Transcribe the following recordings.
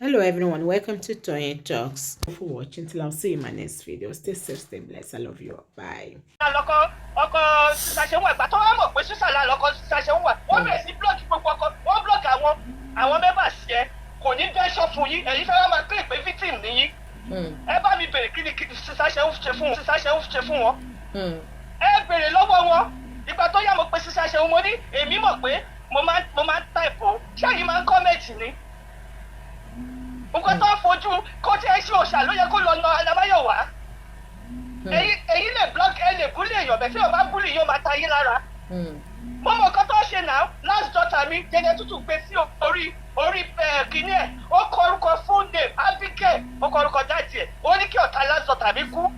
Hello everyone, welcome to Toyeen Talks. Thank you for watching. Till I'll see you in my next video. Stay safe, stay blessed. I love you. Bye. Lọkọ ọkọ ṣàṣẹ wà, ìgbà tó wà mọ̀ pé sísàlà lọkọ ṣàṣẹ wà, wọ́n bẹ̀rẹ̀ sí block gbogbo ọkọ, wọ́n block àwọn members yẹn. Kò ní dẹ́ṣọ́ fún yín, ẹ̀yin fẹ́ wá máa pè pé victim nìyí. Ẹ bá mi bèrè, kí ni ṣíṣàṣẹ ń ṣe fún wọn? Ẹ bèrè lọ́wọ́ wọn. Ìgbà tó yá, mo pe ṣíṣàṣẹ, mo ní èmi mọ̀ pé mo máa ń type o, ṣáà máa ń comment ni nǹkan tó ń fojú kó tí ẹ ṣe òòṣà ló yẹ kó lọ na Alámáyọ̀wá. Èyí lè block, ẹ lè bully èèyàn bẹ́ẹ̀, tí o bá bully yóò máa ta yín lára. Mo mọ nǹkan tó ń ṣe náà. Last daughter mi, jẹjẹ tútù gbé sí orí kínní ẹ̀, ó kọ orúkọ, full name Abigail, ó kọ orúkọ daddy ẹ̀, ó ní kí ọ̀tá last daughter mi kú.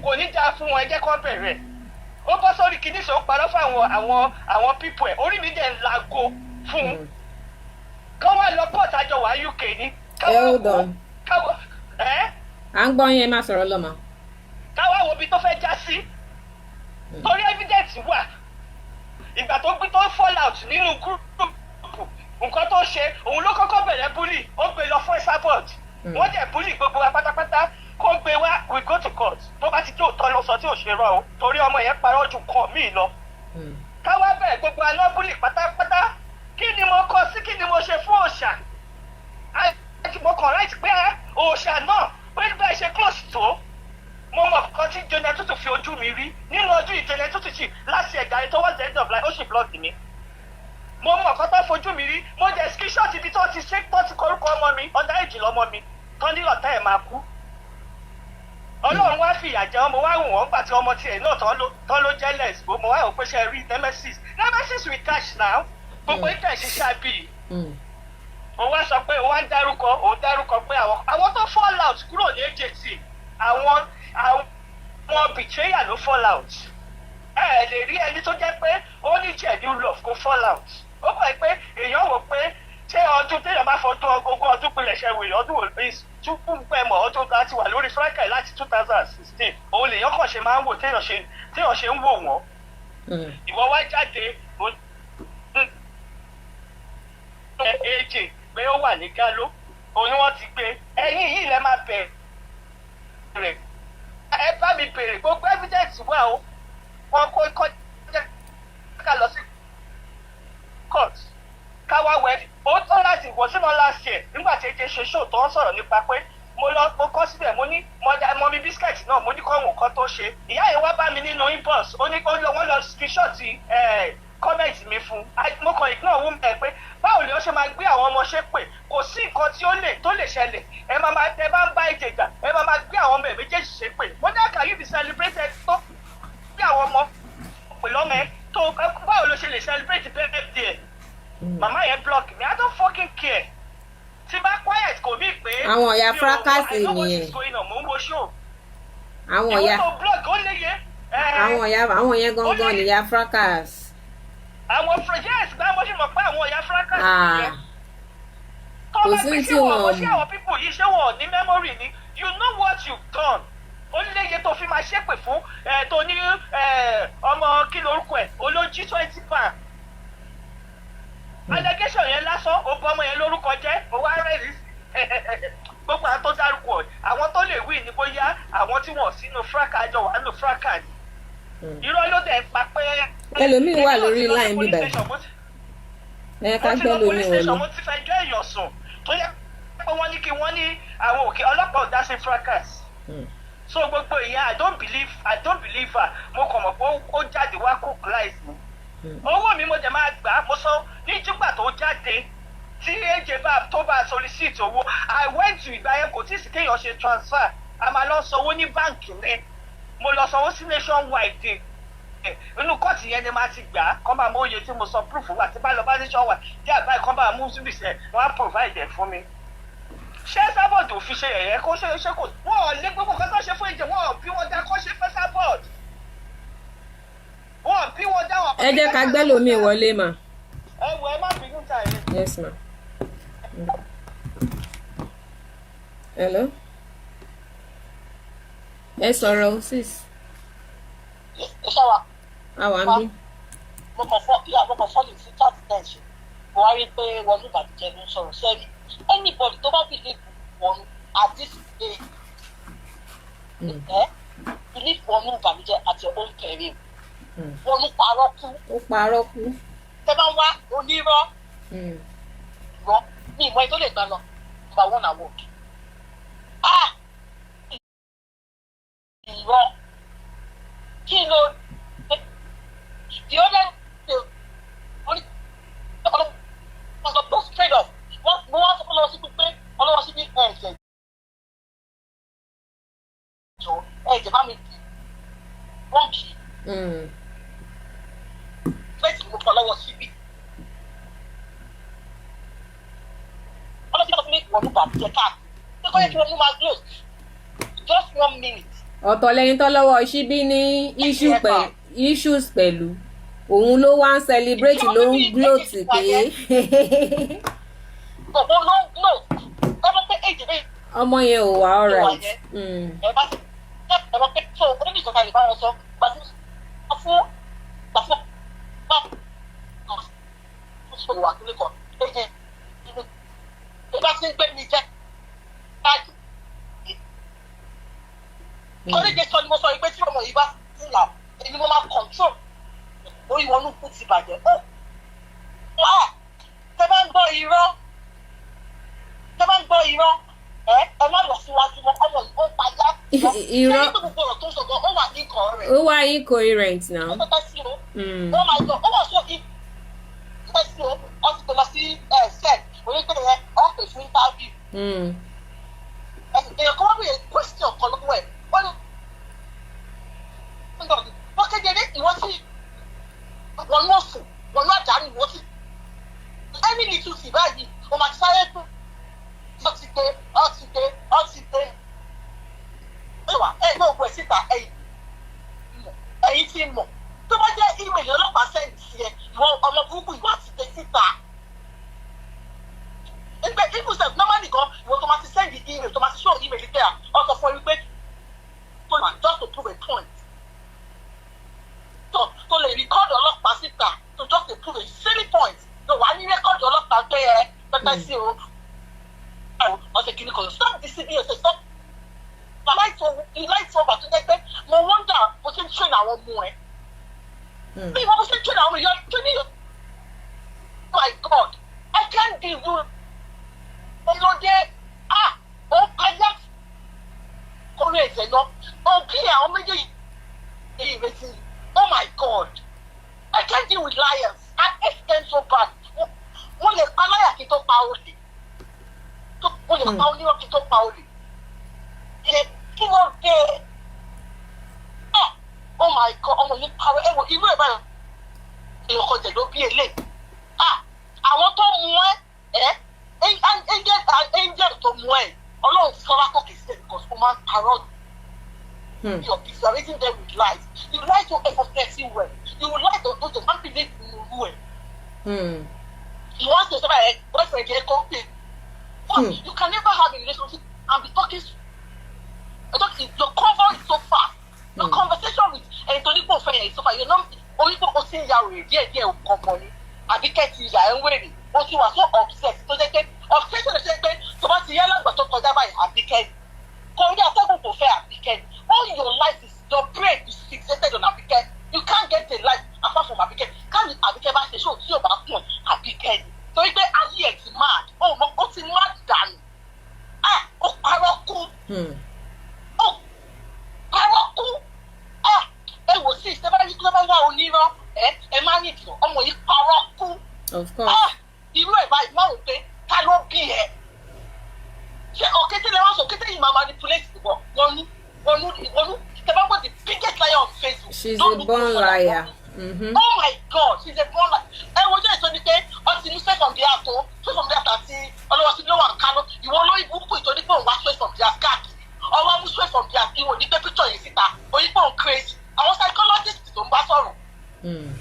Kò ní dáa fún wọn, ẹ jẹ́ kó bẹ̀rẹ̀. Ó bọ́ sórí kínní, sọ ó parọ́ fún àwọn people ẹ̀. Orí mi dẹ̀ ń lago fún un kọ́ wá lọ court, àjọ wà UK ni. Ẹ hold on. Káwọ́ ẹ́. À ń gbọ́ yín, ẹ má sọ̀rọ̀ lọ́mọ. Káwá wo ibi tó fẹ́ já sí, torí evidence wà. Ìgbà tó gbé tó fall out nínú group, nǹkan tó ṣe, òun ló kọ́kọ́ bẹ̀rẹ̀ bully. Ó gbé lọ fún Esabod, wọ́n dẹ̀ bully gbogbo wa pátápátá. Kó gbé wá, we go to court. Tó bá ti jó òótọ́ ló sọ tí ò ṣe rọ o, torí ọmọ yẹn parọ́ ju kan míì lọ. Káwá bẹ̀rẹ̀ gbogbo aná bully pátápátá. Kí ni mo kọ sí? Kí ni mo ṣe fún òòṣà? Mo kàn right pé òòṣà náà pé bẹ́ẹ̀ ṣe close tó, mo mọ̀ kan tí Jonah Tutu fi ojú mi rí nínú ọdún yìí. Jonah Tutu sì láti ẹ̀gá yẹn towards the end of life, ó sì block mi. Mo mọ̀ kan tó fojú mi rí. Mo jẹ́ screenshot ibi tó ti ṣe, tó ti kọrúkọ ọmọ mi, under age lọ́mọ mi, tó ní ọ̀tá ẹ̀ máa kú. Ọlọ́run wá fìyà jẹ ọmọ wá wù wọ́n gbà tí ọmọ tiẹ̀ náà tán ló jealous. Mo wá wò pé ṣe rí nemesis, nemesis we catch now. Gbogbo ìtẹ̀ ṣiṣẹ́ bíi ó wá sọ pé ó wá ń dárúkọ, ó ń dárúkọ pé àwọn tó fall out kúrò ní AJT, àwọn betrayer ló fall out. Ẹ ẹ lè rí ẹni tó jẹ́ pé ó ní genuine love kó fall out. Ó kọ́ ẹ pé èèyàn wò pé ṣé ọdún téèyàn bá fọdún 20 ọdún pilẹ̀ṣẹ̀ wèrè ọdún tún pẹ́ mọ̀, ọdún láti wà lórí fracas láti 2016, òun lèèyàn kàn ṣe máa ń wò téèyàn ṣe ń wò wọ́n. Ìwọ wá jáde, ó AJ pé ó wà ní gáló, òun ni wọ́n ti gbé. Ẹ̀yìn yìí lẹ máa bẹ̀rẹ̀. Ẹ bá mi bèrè, gbogbo evidence wà o. Wọn kó kọ́ jẹ́ ká lọ sí court, káwá wẹ̀. Ó tọ́ láti wọ̀ sínú last year nígbà tí AJ ṣe show tó ń sọ̀rọ̀ nípa pé mo lọ, mo kọ́ síbẹ̀, mo ní mummy Biscuit náà, mo ní kọ́ òun kan tó ṣe. Ìyá yẹn wá bá mi nínú inbox, ó ní ó lọ, wọ́n lọ screenshot comment mi fún. Mo kàn ignore woman ẹ pé báwo ni ó ṣe máa gbé àwọn ọmọ ṣe pé kò sí nǹkan tí ó lè tó lè ṣẹlẹ̀. Ẹ máa máa ẹ bá ń bá ìjẹ jà, ẹ máa máa gbé àwọn ọmọ ẹ méjèèjì ṣe pé. Mo ní, can you be celebrated tó gbé àwọn ọmọ pè lọ́mọ ẹ tó, báwo ló ṣe lè celebrate birthday ẹ? Màmá yẹn block me. I don't fucking care. Tí bá quiet, kò mí pé Àwọn ọ̀yà mi ò- fracas I know what nìyẹn. is going on. Mò ń wo show. Àwọn ọ̀yà Ìwọ tó block, ó léye. Àwọn ọ̀yà, àwọn yẹn gangan nìyà fracas. Àwọn yes, gba mo ṣe mọ̀ pé àwọn ọ̀yà fracas Ah. nìyẹn. Tó Kò bá sí pé tí ṣé wọn wọn ṣé àwọn people yìí, ṣé wọn ò ní memory ni? You know what you've done. Ó léye tó fi máa ṣépè fún ẹ tó ní ẹ ọmọ, kí lorúkọ ẹ, olójí £20. Allegation yẹn lásán, ó bọ́ ọmọ yẹn lórúkọ jẹ́. Ó wá rẹ́rìí sí gbogbo àwọn tó dárúkọ ẹ̀. Àwọn tó lè wí ní bóyá àwọn tí wọ́n sínú fracas, àjọ wà nínú fracas ni. Irọ́ ló dẹ̀ ń pa pé. Ẹlòmíì wà lórí Èmi náà ti lọ sí line police bíbáyìí. station, Ẹ ká mo ti gbẹ́ lọ lómi police station, wọlé. mo ti fẹjọ́ èèyàn sùn tó yẹ pé wọ́n ní kí wọ́n ní àwọn òkè ọlọ́pàá ò dá sí fracas. So gbogbo ìyẹn, I don't believe her. Mo kàn mọ̀ pé ó jáde wá cook lies ni. Owó mi, mo jẹ máa gbà á. Mo sọ níjúgbà tó jáde tí AJ bá tó bá solicit owó, I went to, ìgbà yẹn kò tí ì sí kéèyàn ṣe transfer, a máa lọ sanwó ní báǹkì ni. Mo lọ sanwó sí Nationwide. Inú kóòtù yẹn ni màá ti gbà á, kọ́ máa mú oye tí mo sọ, proof wà. Tí bá lọ bá Nationwide jẹ́ àbáyé, kọ́ bá mú síbi sẹ́, wọ́n á provide ẹ̀ fún mi. Ṣé Sábọ̀dù ò fi ṣe yẹ̀yẹ́ kó ṣe kò wọ́n ò lé gbogbo nǹkan tó ṣe fún ìjẹ, wọ́n ò bí wọ́n dá kó ṣe fẹ́ Sábọ̀dù, wọ́n ò bí wọ́n dá wọn. Ẹ jẹ́ ká gbẹ́ lómi wọlé mà. Ẹ wọ, ẹ má bínú ta ẹ. Yes ma. Hello, ẹ sọ̀rọ̀ o, sis. Iṣẹ́ wa. A wà ń bí. Mo kàn fọ́, yà, mo kàn fọ́ lè sí chat ten ṣe. Mo wá rí pé Wọnú Ìbànújẹ́ ló ń sọ̀rọ̀ sẹ́rí. Anybody tó bá believe Wọnú at this age, ẹ believe Wọnú Ìbànújẹ́ at your own peril. Wọnú parọ́ kú. Ó parọ́ kú. Tẹ́ bá ń wá onírọ́ rọ ní ìmọ̀ ẹ tó lè gbà lọ number one award. Ah! Irọ́ kí ló dé? The other day, oní ọlọ́wọ́ sọ straight up, wọ́n mo wá sọ fún ọlọ́wọ́ sí pé ọlọ́wọ́ sí ní ẹ̀jẹ̀ jọ ẹ̀jẹ̀ bá mi kì wọ́n kì í bẹ́ẹ̀ tí mo fọ lọ́wọ́ síbí. Ọlọ́sí lọ́sí ní ìwọ̀nù bàjẹ́ káàkiri pé kọ́ yẹ kí wọ́n mú máa close just one minute. Ọ̀tọ̀ lẹni tó lọ́wọ́ síbí ní issue pẹ̀lú issues pẹ̀lú òun ló wá ń celebrate, ló ń gloat pé Gbogbo ló ń close ẹ mọ̀ pé èjì bẹ́ẹ̀ ọmọ yẹn ò wá alright. Ẹ bá ti ẹ mọ̀ pé so oníbi ìkọ̀kọ̀ àyè bá wọn sọ gbàtí fún gbàtí bá fún wà kílé kan èjì ẹ bá ti ń gbé mi jẹ báyìí. Oríje sọ ni mo sọ yìí pé tí ọmọ yìí bá ti là, èmi mo máa control orí wọn kú ti bàjẹ́. Ó wá tẹ bá ń gbọ́ irọ́, tẹ bá ń gbọ́ irọ́, ẹ má lọ síwájú mọ́. Ọmọ yìí ó payá. Irọ́. Ṣé ní pé gbogbo ọ̀rọ̀ tó ń sọ gan, ó wà ní nǹkan rẹ̀. Ó wá incoherent now. Ó pẹ́pẹ́ sí o. Oh my God, ó wà so pẹ́pẹ́ sí o. Wọ́n ti pè lọ sí set onípele yẹn, wọ́n pè fún interview. Èèyàn kan wá bèèrè question kan lọ́wọ́ ẹ̀, wọ́n ní wọ́n kéde ní ìwọ sí wọnú òfò, wọnú àdánù, ìwọ sí any little thing báyìí, o máa ti sáré pé ọ ti gbé, ọ ti gbé, ọ ti gbé ẹ wà ẹ gbé ògùn ẹ síta. Ẹ̀yin mọ̀, ẹ̀yin ti mọ̀ tó bá jẹ́ email ọlọ́pàá send sí ẹ, ìwọ ọmọ burúkú, ìwọ àti gbé síta ẹgbẹ́ even sef normally gan, ìwọ tó máa ti send email, tó máa ti show email pé à ọ sọ fún ẹ wípé tó máa just to prove a point, tó lè record ọlọ́pàá síta to just to prove a silly point, tó wà ní record ọlọ́pàá pé ẹ pẹpẹ sí o, ọ̀sẹ̀ kìíní kan. Stop deceiving yourself, stop light over tó jẹ́ pé mo wonder bó ṣe ń train àwọn ọmọ ẹ, bí wọ́n bó ṣe ń train àwọn ọmọ yẹn, training your, my God, I can't deal with ọlọ́dẹ. Ah, ó kájá kórè ẹ̀jẹ̀ lọ òbí àwọn méjèèjì ìrètí. Oh my God, I can't deal with liars. I hate them so bad. Wọ́n lè pa láyà kí tó pa olè, wọ́n lè pa onírọ́ kí tó pa olè. Kí ló dé? Ah, oh my God, ọmọ yìí parọ́. Ẹ wo irú ẹ̀ báyìí, èèyàn kan jẹ̀ ló bí eléyìí. Ah, àwọn tó mú ẹ ẹ angel, angel tó mú ẹ, Ọlọ́run fọlá kò kì í ṣe because ó máa ń parọ́. Your kids, you are raising them with lies. You lie to effortlessly well. You will lie to those who can't believe in you well. You want to say that boyfriend get company. You can never have a relationship and be talking. Your convo is so fast. Your conversation with ẹni tó ní kò fẹ́ yẹn is so fast. You know, orí pé o ti ń ya wèrè díẹ̀ díẹ̀, ò kàn mọ́ ni. Àbí kẹ́ ti yà ẹ́ ń wèrè. O ti wà so obsessed tó jẹ́ pé obsession lè ṣe pé tó bá ti yá lágbà tó kọjá báyìí, Àbíkẹ́ ni. Kò rí atẹ́gùn, kò fẹ́ Àbíkẹ́ ni. All your life is, your brain is fixated on Àbíkẹ́. You can't get a life apart from Àbíkẹ́. Káàní Àbíkẹ́ bá ṣe ṣóò tí ò bá kùn, Àbíkẹ́ ni. Torí pé ayé ẹ̀ ti mad. Ó mọ ó ti mad dànù. Ah, ó parọ́ kú. Ó parọ́ kú. Ah, ẹ wò sí ìṣẹ́ bá rí tó bá wá onírọ́, ẹ má rìn jù. Ọmọ yìí parọ́ kú. Of course. Ah, irú ẹ̀ báyìí, má rò pé ta ló bí ẹ. Ṣé òkété lè wá sọ òkété yìí máa manipulate ìwọ wọnú wọnú wọnú tẹ bá gbọ́ the biggest liar on Facebook. She's Don't a look born for that liar. one. Oh my God, she's a born liar. Ẹ wo jẹ́ ìtọ́ni pé ọtí ní straight from the heart o, straight from the heart àti ọlọ́wọ́ sí ló wà ń kánú. Ìwọ olórí burúkú, ìtọ́ni pé òun wá straight from the heart káàkiri. Ọwọ́ mú straight from the heart, ìwọ ní pé picture yìí síta. Oyin pé òun crazy. Àwọn psychologist tó ń bá sọ̀rọ̀.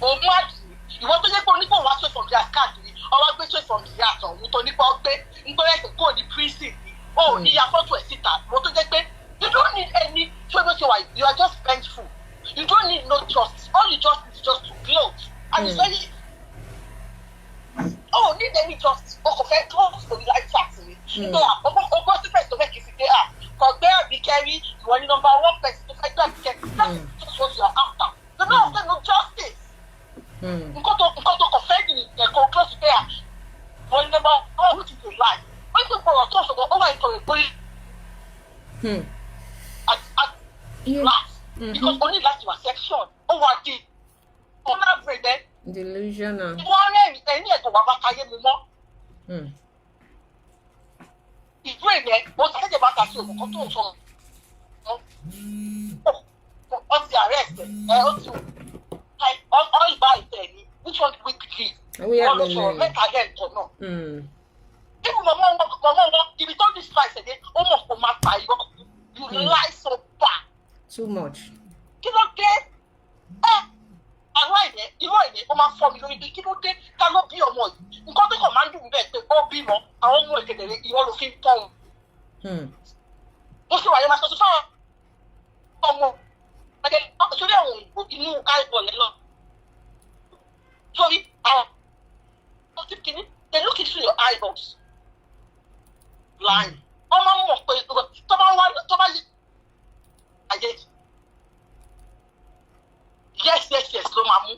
Òun má dùn. Ìwọ tó jẹ́ pé onípò wá straight from the heart káàkiri. Ọwọ́ gbé straight from the heart ọ̀hún tó nípa ọgbẹ́. Ń gbé ẹ̀sìn kúrò ní prison ni. O ò ní ya fọ́tò ẹ̀ síta. Ìwọ tó jẹ́ pé you don't need any tí o bá ṣe wà, you are just vengeful. You don't need no justice. All you just need is just to gloat. And it's very Oh, need any justice. O kò fẹ́ close to the live chat mi. Nígbà ọgbọ́n sí fẹ́ẹ̀ tó fẹ́ kì í fi dé à. Kò gbé Àbíkẹ́ rí, ìwọ ni number one person tó fẹ́ gbé Àbíkẹ́. That's just what you are after. You don't after no justice. Nǹkan tó kọ̀ fẹ́ nìyẹn, kò close to there. Ìwọ ni number one, which is a lie. Wọ́n ti gbọ́dọ̀ tó ṣọ̀gbọ́n, ó wà nítorí pé at last. Because o ní láti wà section, ó wà di ọ̀nà bẹ̀rẹ̀. Delusional. Wọ́n rẹ́rìn ẹ̀rín ẹ̀gbọ́n wà bá káyé mi mọ́. Ìlú èyẹ mo ṣàṣẹ̀jẹ̀ bá ta sí òkú kan tó ń sọ ọ ti arrest ẹ, ó ti ọ ìbá ìtẹ̀ ni. Which one do we believe? Ó yà Wọ́n ló mí sọ̀rọ̀ lẹ́nu. mẹ́ta lẹ́ẹ̀kan náà. Even mọ̀mọ́ wọn ibi tó ní spice ẹ̀dẹ́, ó mọ̀ kó máa ta irọ́. You lie so bad. Too much. Kí ló dé ẹ? Àwọn ìyẹn, irọ́ ìyẹn, ó máa ń fọ́ mi lórí pé kí ló dé? Ká ló bí ọmọ yìí? Nǹkan tó kàn máa ń dùn mí bẹ́ẹ̀ pé ó bímọ, àwọn ọmọ ìkẹtẹ̀rẹ̀, irọ́ ló fi ń tọ́ wọn. Bó ṣe wà yẹn, máa sọ fáwọn ọmọ ẹgbẹ́ sórí àwọn òyìnbó inú eyeball ẹ lọ sórí àwọn ọtí kìíní. They look into your eyeballs blind. Wọ́n máa ń mọ̀ pé tó bá wá, tó bá yí ayé, yes ló máa mú.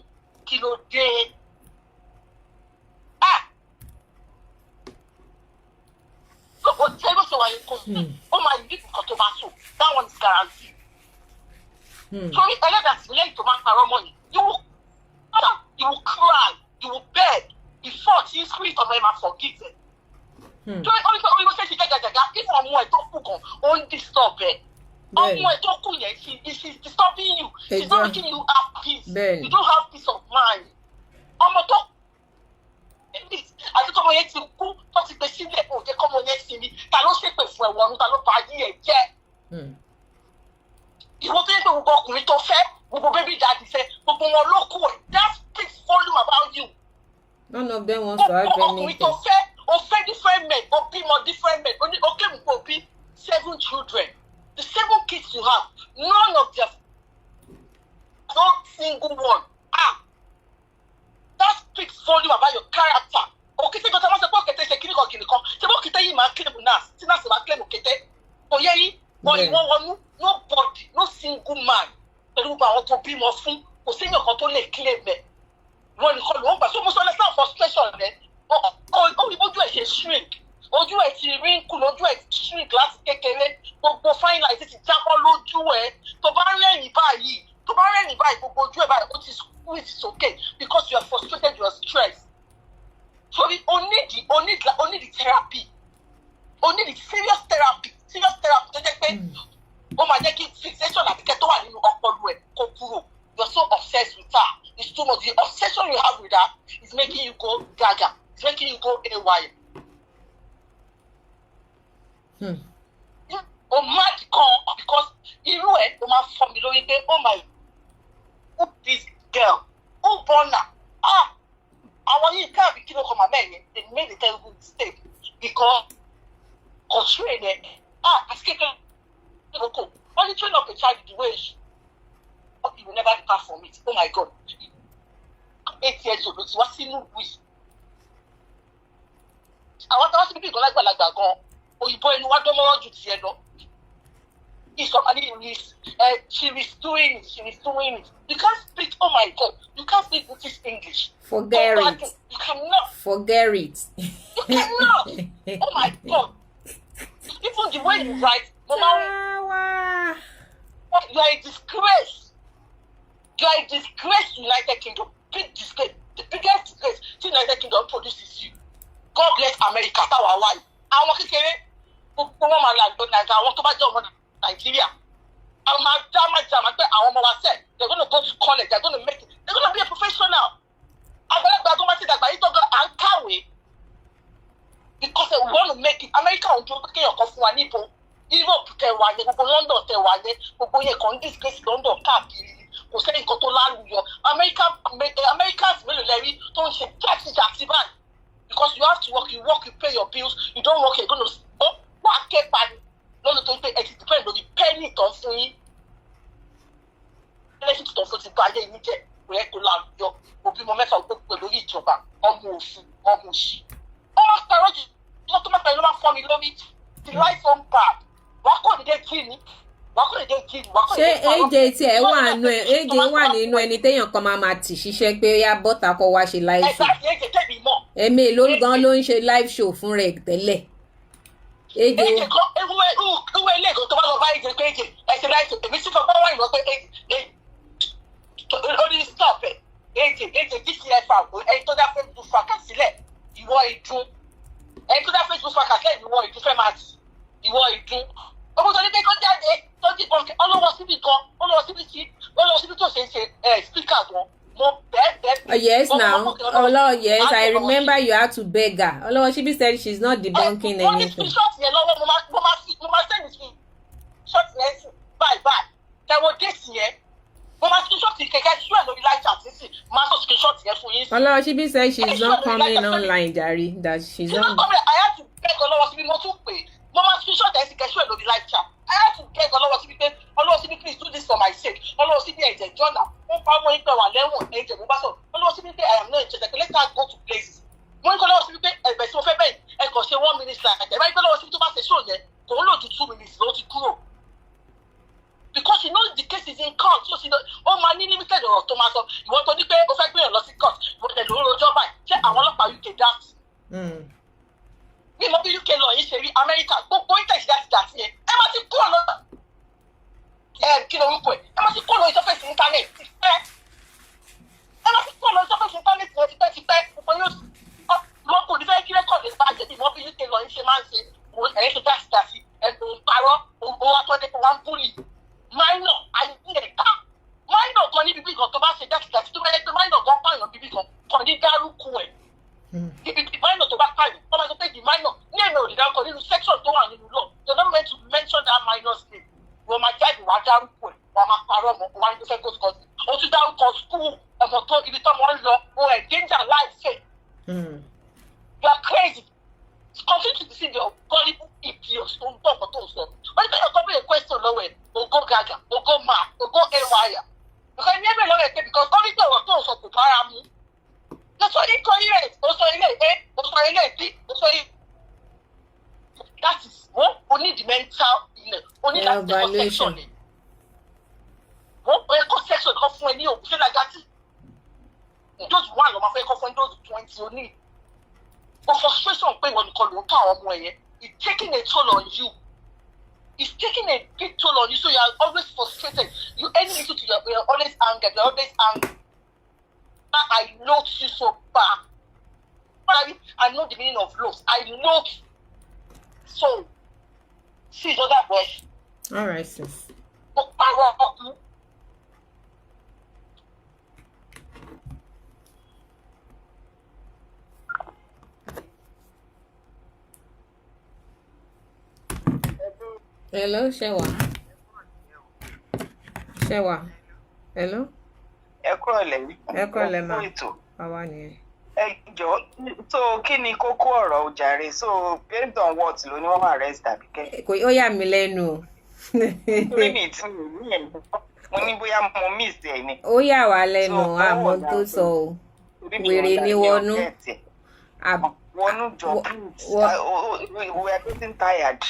Kí ló dé? Ah, ó tẹ́ bó ṣe wà yẹn, kò sí, ó máa yí nǹkan tó bá sùn. That one is guaranteed. Torí ẹlẹ́dàá sí lẹ́yìn tó máa ń parọ́ mọ́ yìí, you will cry, you will cry, you will beg before tí spirit ọmọ ẹ máa forgive ẹ. Torí ó ní pé orí bó ṣe ṣe jàgàjàgà, if ọmọ ẹ tó kù gan, ó ń disturb ẹ. Ọmọ ẹ tó kù yẹn, she is disturbing you. She is not making you have peace. You don't have peace of mind. Ọmọ tó àti tọmọ yẹn ti kú, tó ti gbé sílẹ̀, kò jẹ́ kọ́mọ yẹn sinmi. Ta ló ṣépè fún ẹ̀wọ̀n ọ̀run? Ta ló ba ayé ẹ̀ jẹ́? Ìwọ tó yẹ pé gbogbo ọkùnrin tó fẹ́, gbogbo baby daddy fẹ́, gbogbo wọn ló kú ẹ̀. That speaks volume about you. None of them wants to have Gbogbo ọkùnrin tó anything. fẹ́, o fẹ́ different men, o bímọ different men, o ní o claim pé o bí seven children. The seven kids you have, none of their, no single one. Ah, that speaks volume about your character. Òkété kan tó máa ń sọ pé òkété ṣe kíníkan kíníkan, ṣé bó òkété yìí máa claim nurse, tí nurse máa claim òkété, kò yẹ yín wọ́n. Ìwọ́n wọnú, nobody, no single man, pẹ̀lú gbogbo àwọn tó bímọ fún, kò séèyàn kan tó lè claim ẹ̀. Wọn nìkan ló ń gbà. So mo sọ lẹ́sàn frustration rẹ̀, ó rí bójú ẹ̀ ṣe shrink, ojú ẹ̀ ti wrinkle, ojú ẹ̀ ti shrink láti kékeré. Gbogbo fine line ti jábọ́ lójú ẹ̀. Tó bá rẹ́rìn báyìí, gbogbo ojú ẹ̀ báyìí, ó ti squeeze sókè because you are frustrated, you are stressed. Sorry, o need therapy. O need serious therapy, serious therapy tó jẹ́ pé ó máa jẹ́ kí fixation Àbíkẹ́ tó wà nínú ọpọlọ ẹ̀ kó kúrò. You are so obsessed with her. It's too much. The obsession you have with her is making you go gaga. It's making you go haywire. O mad gan, because irú ẹ̀ o máa fọ́ mi lórí pé, oh my, who this girl, who born her? Ah, àwọn yìí káàbí, kí ló kọ màmá ẹ̀ yẹn? They made a terrible mistake because kò train ẹ̀. Ah, àti kékeré kò wọ́n ní train up a child the way he will never depart from it. Oh my God, 8 years old ló ti wá sínú ìlú yìí. Àwọn tó wá síbí ìgbọ́n lágbàlagbà gan, òyìnbó ẹnu wá dánmọ́rọ́ ju tiẹ̀ lọ. Somebody is she is doing it, she is doing it. You can't speak, oh my God, you can't speak British English. Forget Go it. back. You cannot. Forget it. You cannot. Oh my God, even the way you write, mama. Tawa. You are a disgrace. You are a disgrace to United Kingdom. Big disgrace. The biggest disgrace tí United Kingdom produces you. God bless America táwa wáyé. Àwọn kékeré gbogbo wọn máa la àgbọn Nàìjíríà. Àwọn tó bá jẹ́ ọmọ Nàìjíríà, àwọn máa dá máa jà máa pé àwọn ọmọ wa sẹ̀, they are gonna go to college, they are gonna make it, they are gonna be a professional. Àgbàlagbà tó bá ti dàgbà yìí tọ́gọ́ à ń kàwé because we want to make it. America ò ń dúró pé kéèyàn kan fún wa níbo. Europe tẹ wà yẹn, gbogbo London tẹ wà yẹn, gbogbo yẹn kàn ń disgrace London káàkiri, kò sẹ́yìn kan tó lálùyọ. America, Americans mélòó lẹ́rí tó ń ṣe jàtijàti báyìí? Because you have to work. You work, you pay your bills. You don't work, you're gonna ó wà á ké pani lọ́nà tó ń pè ẹ ti depend lórí penny tó ń fún yín, benefit tó ń fún ti bà ayé yín jẹ́. Kò yẹ kó láwùjọ òbí mọ mẹ́fà ó pè lórí ìjọba, ọmọ òfin, ọmọ òṣì. Ó máa parọ́ jù lọ, tó máa pẹ̀lú máa fọ́ mi lórí the life on bad. Wàá kọ́ dédé kí ni, wàá kọ́ dédé kí ni, wàá kọ́ Ṣé dédé parọ́. AJ tiẹ̀ wà nù ẹ? AJ wà nínú ẹni téèyàn kan máa máa tì ṣiṣẹ́ pé yá bọ́ta kó wá ṣe live show. Ẹ̀ka AJ tẹ̀mí mọ̀. Ẹ̀mí ló gan ló ń ṣe live show fún rẹ̀ tẹ́lẹ̀, AJ. AJ kan ewu ewu ilé ìgbà tó bá lọ bá AJ pé AJ ẹsẹ̀ láìsọ, èmi sì fọ bá wà ìwọ pé AJ ó ní stop ẹ̀. AJ, AJ DCFR, ẹni tó dá Facebook fracas sílẹ̀, ìwọ ìdún, ẹni tó dá Facebook fracas sílẹ̀, ìwọ ìdún fẹ́ máa tì, ìwọ ìdún owó tó ní pé kó jáde tó ti kàn, ọlọ́wọ́ síbi kan, ọlọ́wọ́ síbi tí, ọlọ́wọ́ síbi tó ṣe ń ṣe ẹ̀ speaker gan, mo bẹ́ẹ̀ bẹ́ẹ̀. Oh, yes now. Olo, yes, I remember you had to beg her. Olowo said she's not debunking Mo ní anything. screenshot yẹn lọ́wọ́, mo máa send screenshot yẹn sí báyìí báyìí. Tẹ̀wọ̀ déètì yẹn, mo máa screenshot kẹ̀kẹ́ sú ẹ̀ lórí live chat sí, máa sọ screenshot yẹn fún yín sí. Olowo said she's not coming online, jàre. That she's She's not not. coming. I had to beg Ọlọ́wọ́ síbi, mo tún pè é. Mo máa screenshot ẹ̀ sí kẹ̀ṣú ẹ̀ lórí live chat. I had to beg Ọlọ́wọ́ síbi pé Ọlọ́wọ́ síbi, please do this for my sake. Ọlọ́wọ́ síbi, ẹ̀jẹ̀ jọ́nà. Ó pa ọmọ ìpẹ́ wà lẹ́wọ̀n, ẹ̀jẹ̀ mo bá sọ̀rọ̀. Ọlọ́wọ́ síbi pé I am not interested. Let her go to places. Mo ní kọ́ Ọlọ́wọ́ síbi pé ẹ̀bẹ̀ tí mo fẹ́ bẹ́ẹ̀, ẹ kàn ṣe one minute like ẹ̀ bá yí pé Ọlọ́wọ́ síbi tó bá ṣe show yẹn, kò ń lò ju 2 minutes ló ti kúrò, because you know the case is in court, so she know ó máa ní limited ọ̀rọ̀ tó máa sọ. Ìwọ tó ní pé ó fẹ́ gbéyàn lọ sí court, ìwọ tẹ̀lé ó rojọ́ báyìí. Ṣé àwọn ọlọ́pàá UK dá ní mo bí UK lọ yìí ṣe rí Amẹ́ríkà, gbogbo interest láti dà sí yẹn, ẹ má ti kúrò lọ ẹ, kí ló ń pè, ẹ má ti kúrò lórí surface internet ti pẹ́, ẹ má ti kúrò lórí surface internet yẹn ti pẹ́ ti pẹ́. Gbogbo yóò wọn kò ní fẹ́ kí record bàjẹ́ bí wọ́n bí UK lọ yìí ṣe máa ń ṣe. Ẹ̀yìn ṣe dá sí dá sí, ẹ̀ ń parọ́, òun wá tó dé pé wọ́n ń bully minor ayé ẹ̀ka minor kan níbi bí kan tó bá ṣe dátidàtí, tó bá yẹ pé minor kan pààyàn bíbí kan kàn ní dárúkú ẹ̀ ibi tí minor tó bá pààyàn, wọ́n máa sọ pé the minor ní èmi ò lè dárúkọ nínú section tó wà nínú law. They don't meant to mention that minor's name. Wọ́n máa jáde wá dárúkọ ẹ̀, wọ́n máa parọ́ mọ́ wọ́n á ní fẹ́ go to court. Ó tún dárúkọ school ọmọ tó ibi tó ọmọ ń lọ, ó endanger life ṣe. You are crazy. Continue to deceive your gullible idiots tó ń gbọ́ nǹkan tó ń sọ. Wọ́n ní kí ọkọ bẹ̀rẹ̀ question lọ́wọ́ ẹ̀, ògo gaga, ògo mad, ògo awire, because ní ẹ̀bẹ̀ lọ́wọ́ ẹ̀ pé because ó ní pé ọ̀rọ̀ tó ń sọ kò bára mu. Ó sọ incoherent, ó sọ ilé A, ó sọ ilé B, ó sọ ilé. That is wọ́n o need mental illness, o ní láti ẹ̀kọ́ section ni wọ́n ẹ̀kọ́ section kan fún ẹ ní òkú sílẹ̀ gàtí dose one ló máa fẹ́ kọ́ fún ẹ, dose 20 o ní. But frustration pé ìwọ nìkan ló ń tọ́ àwọn ọmọ ẹ yẹn, it's taking a toll on you. It's taking a big toll on you, so you are always frustrated. You any little to you are always angry, you are always angry. I know you so bad. I know the meaning of love. I know. So see the other boy. All right, sis. Mo parọ́ ọkùn. Hello, Shewa. Shewa. Hello. Ẹ kúrọ̀lẹ́. Ẹ kúrọ̀lẹ́ mà. Ẹ kú ètò. Àwa nìyẹn. Ẹ jọ, so kí ni kókó ọ̀rọ̀ ojàre? So based on what ló ní wọ́n arrest Àbíkẹ́? Kò ó yà mí lẹ́nu o. Torí mi tí mi ò ní ẹ̀, mo ní bóyá mo miss ẹ̀ ni. Ó yà wá lẹ́nu So, àmọ́ báwo tó la- sọ o. Torí mi Wèrè ò ni mi ò wọnú. get ẹ̀. Wọnú jọ, please. We are getting tired.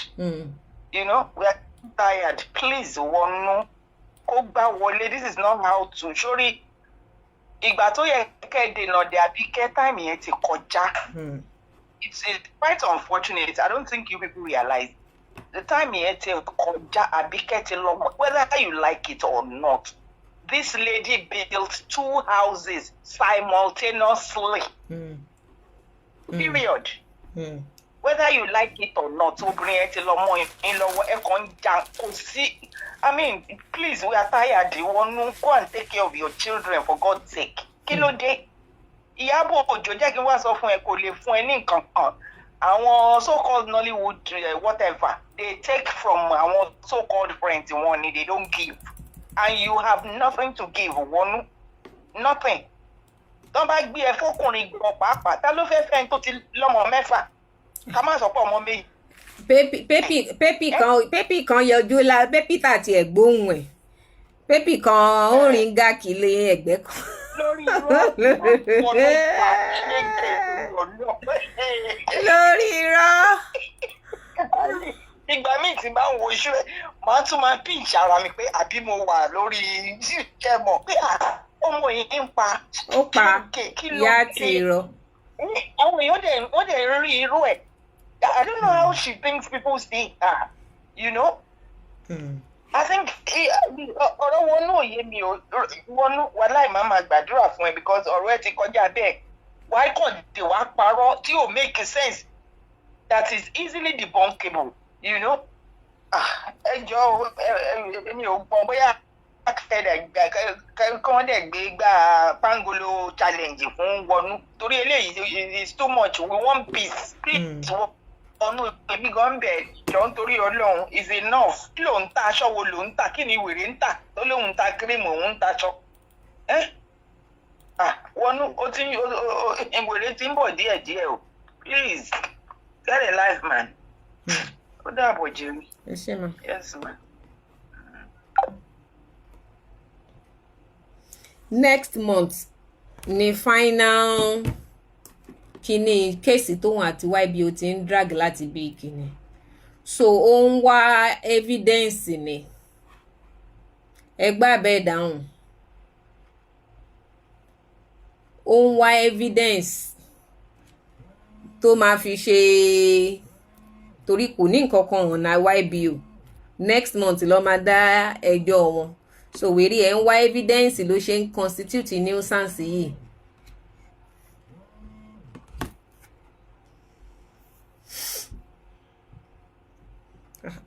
We are getting tired. Please, wọnú kó gbá wọlé. This is not how to sórí ìgbà tó yẹ kẹ́ dènà dé Àbíkẹ́, time yẹn ti kọjá. It's quite unfortunate. I don't think you people realize the time yẹn ti kọjá. Àbíkẹ́ ti lọ, whether you like it or not. This lady built two houses simultaneously. Period. Whether you like it or not, obìnrin yẹn ti lọ mọ́ yín lọ́wọ́. Ẹ kàn ń jà kò sí. I mean, please, we are tired. Wọnú, go and take care of your children, for God's sake. Kí ló dé? Ìyábọ̀ Òjó, jẹ́ kí n wá sọ fún ẹ, kò lè fún ẹ ní nǹkan kan. Àwọn so called Nollywood, whatever, they take from àwọn so called friends wọn ni. They don't give, and you have nothing to give, wọnú, nothing. Tó bá gbé ẹ fọkùnrin gan pàápàá, ta ló fẹ́ fẹ́ ẹni tó ti lọ́mọ mẹ́fà, ká má sọ pé ọmọ méjì? Pépì pépì pépì kan, pépì kan yọjú la, pépì tà tiẹ̀ gbóhùn ẹ̀, pépì kan ó rìn gáàkiri ẹ̀gbẹ́ kan. Lórí irọ́ ọlọ́pàá ṣéǹkè ọlọ́pàá. Lórí irọ́. Ìgbà míì tí bá ń wo iṣu ẹ, màá tún máa pinch ara mi pé àbí mo wà lórí iṣẹ́ mọ̀ pé ọmọ yìí ń pa. Ó pa Kí ló ìyá dé? ti irọ́. Àwọn èèyàn dẹ̀ wọ́n dẹ̀ ń rí irú ẹ̀. I don't know how she thinks people see her. I think ọ̀rọ̀ wọnú òye mi ò wọnú. Wàláì, máa máa gbàdúrà fún ẹ because ọ̀rọ̀ ẹ ti kọjá bẹ́ẹ̀. Wàá kàn dé, wàá parọ́ tí ò make sense, that is easily debunkable. Ah, ẹ jọ o, èmi ò gbọ́ bóyá kẹ́dẹ̀ kí wọ́n dẹ̀ gbé gbá pangolo challenge fún wọnú, torí eléyìí is too much. We want peace, please. Wọnú, èmi gan bẹ̀ jọ nítorí Ọlọ́run, is enough. Kí ló ń ta? Aṣọ wo ló ń tà? Kí ni wèrè ń tà tó lóun ń ta cream, òun ń taṣọ ẹ́? Ah, wọnú, ó ti ń wèrè ti ń bọ̀ díẹ̀díẹ̀ o. Please get a life, man. Ó dàbọ̀ jẹ́rìí. Ẹ ṣé ma. Yes, ma. Next month ni final kíní case tóun àti YBO ti ń drag láti bí kíní, so ó ń wá evidence ni. Ẹ gbá bẹ́ẹ̀ dáhùn, ó ń wá evidence tó máa fi ṣe, torí kò ní nǹkan kan ọ̀nà YBO. Next month ló máa dá ẹjọ́ wọn, so wèrè ẹ̀ ń wá evidence ló ṣe ń constitute nuisance yìí.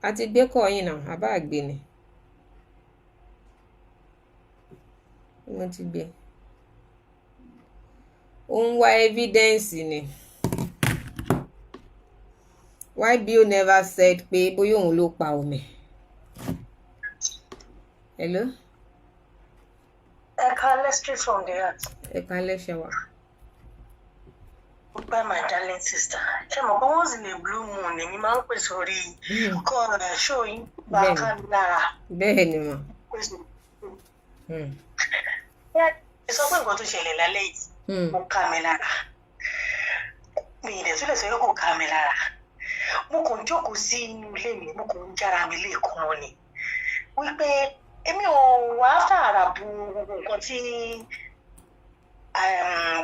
A ti gbé kọ́ yín náà, àbá àgbè ni mo ti gbé. Ó ń wá evidence ni. YBO never said pé bóyá òun ló pa Wùmí. Hello. Ẹ káalẹ́, straight from the heart. Ẹ káalẹ́, ṣe wà? Goodbye, my darling sister. Ṣé mo pé once in a blue moon èmi máa ń pè sórí kọ́ ẹ̀ ṣó yín bá Bẹ́ẹ̀ni. ká mi lára. Bẹ́ẹ̀ ni mà. Pè sórí. Ẹ sọ pé nǹkan tó ṣẹlẹ̀ lálẹ́ yìí ó ká mi lára. Mi ì dẹ̀ tún lè sọ pé kò ká mi lára. Mo kàn jókòó sí inú ilé mi, mo kàn ń jára mi lẹ́ẹ̀kan ni. Wípé èmi ò wá tààrà bu gbogbo nǹkan tí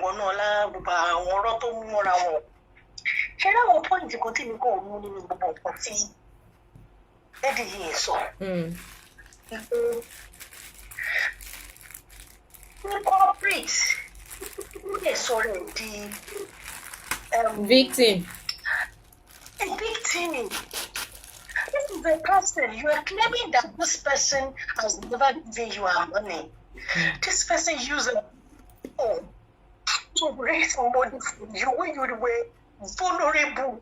Wọnúọlá, gbogbo àwọn ọ̀rọ̀ tó mú mọ́ra wọn. Ṣé láwọn point kan tí mi kàn mú nínú gbogbo nǹkan tí lady yìí sọ? Wípé ní corporate, ó lè sọ rẹ̀ di Victim. A victim. This is a person you are claiming that this person has never given you her money. This person used a phone to raise money from you when you were vulnerable,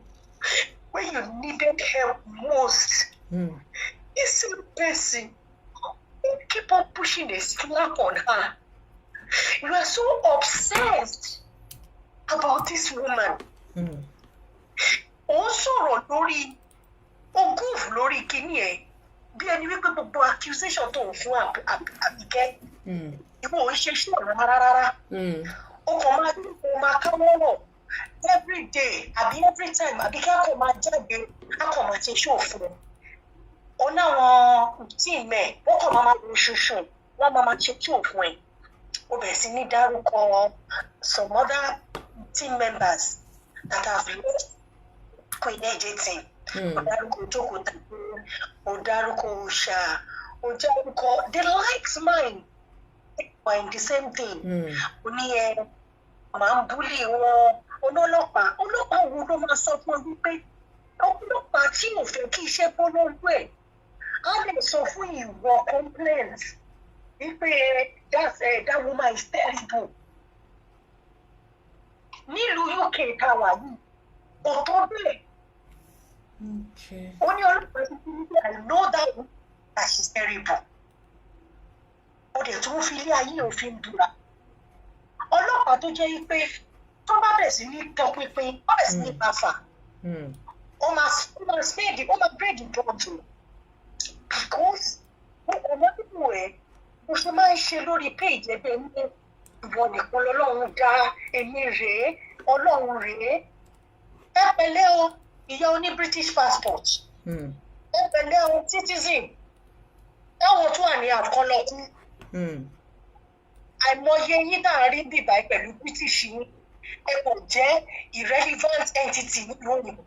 when you needed help most. This same person who keep on pushing a slap on her. You are so obsessed about this woman. Ó ń sọ̀rọ̀ lórí ogún lórí kíní ẹ̀ bí ẹni wípé gbogbo accusation tó ń fún Àbíkẹ́, ìwọ ò ń ṣe ṣé rárá rárá. Ó kàn máa ó máa káwọ́ wọ̀ every day àbí every time Àbíkẹ́ kò máa jáde, á kàn máa ṣe ṣó fún un. Ó náwọn team ẹ̀, wọ́n kàn máa máa wo ṣoṣo, wọ́n máa máa ṣe ṣó fún ẹ̀. Ó bẹ̀rẹ̀ sí ní dárúkọ some other team members that have left Queen AJ team. Ó dárúkọ Jókòó tàbí ó dárúkọ Òòṣà, ó dárúkọ the likes mine were in the same thing. Ó ní ẹ máa ń bully wọn. Ọlọ́pàá, ọlọ́pàá wo ló máa sọ fún ẹ wípé ọlọ́pàá tí ò fẹ́ kí iṣẹ́ bọ́ lọ́wọ́ ẹ̀ á lè sọ fún ìwọ complaint wípé that woman is terrible nílùú UK tá a wà yìí? Kò tó bẹ́ẹ̀. Ó ní ọlọ́pàá ti fi wípé I know that woman, that she's terrible. Ó dẹ̀ tún fi ilé ayé òfin búra. Ọlọ́pàá tó jẹ́ pé tó bá bẹ̀rẹ̀ sí ní tọpinpin, bá bẹ̀rẹ̀ sí ní bá fà, ó máa spade, ó máa break the bottle, because mo kò mọ nínú ẹ̀ bó ṣe máa ń ṣe lórí page ẹgbẹ́ ní Ìwọ nìkan lọ́lọ́run dá, èmi rèé, Ọlọ́run rèé. Ẹ pẹ̀lẹ́ o, ìyá oní British passport. Ẹ pẹ̀lẹ́ o, citizen táwọn tó wà ní àkọlọkú. Àìmọye yín tá à ń rí bìbá pẹ̀lú British yín, ẹ kò jẹ́ irrelevant entity nílùú òyìnbó.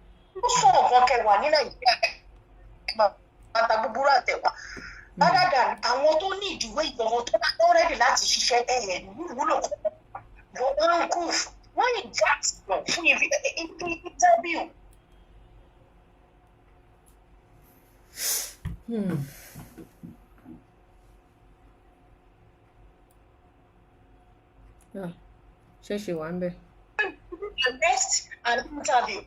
Ó sọ nǹkan kẹwàá ní Nàìjíríà, bàtà búburú àtẹwà rather than àwọn tó ní ìdíwé ìgbọ̀ngàn tó bá tó ready láti ṣiṣẹ́ ẹ̀ wúlò kọ́. Wọ́n ń kú, wọ́n yìí já fún interview. Ah, ṣé ṣe wà ń bẹ̀? Arrest and interview.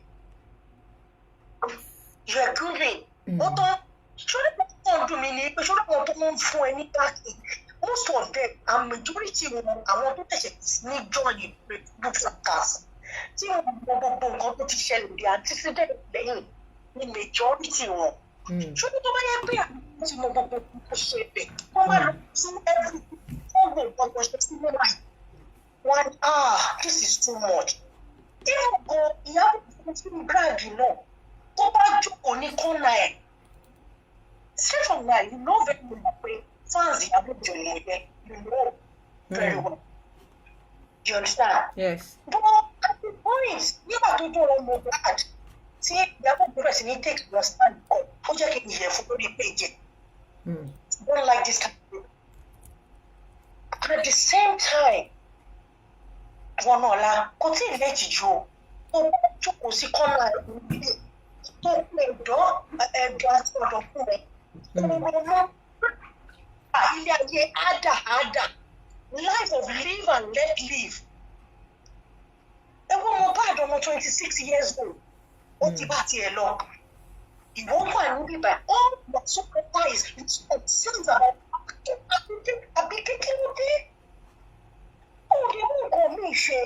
You are grooving. Ó tán, ṣọlá tó ń dùn mí ni pé ṣọlá tó ń fún ẹ ní káàkiri, most of them and majority wọn, àwọn tó tẹ̀sẹ̀ ní join Facebook fracas tí wọn mọ gbogbo nǹkan tó ti ṣẹlẹ̀, the antecedent lẹ́yìn ní majority wọn. Ṣọlá tó bá yẹ pé àwọn ti mọ gbogbo nǹkan tó ṣẹlẹ̀, wọ́n máa lọ sí everything, wọ́n wo nǹkan tó ṣe sí wọ́n one, ah, this is too much. Even gan Ìyábọ̀ tí ń brag náà, tó bá jókòó ní kọ́nà ẹ̀ straight from there, you know very well pé fans Ìyábọ̀ Òjó ni mo jẹ́. You know very well, you understand? Yes. But at the point nígbà tó dọ̀rọ̀ Mohbad tí Ìyábọ̀ bẹ̀rẹ̀ sí ní take your stand kan, ó jẹ́ kí n yẹ̀ fún lórí page. Don't like this kind of people. At the same time, wọn náà la kò tí ì lẹ́jì ju o tó bá jókòó sí kọ́nà ilé tó pé ẹ̀dọ́ ẹ̀dọ́ àti ọ̀dọ́ fún rẹ̀ kó ronú ilé ayé ádà ádà, life of live and let live. Ẹ wọ́n Mohbad, ọmọ 26 years old, ó ti bá tiẹ̀ lọ. Ìwọ wà níbí báyìí, all your supervise concerns about àbí kékeré dé, ó lè mú nǹkan míì ṣe.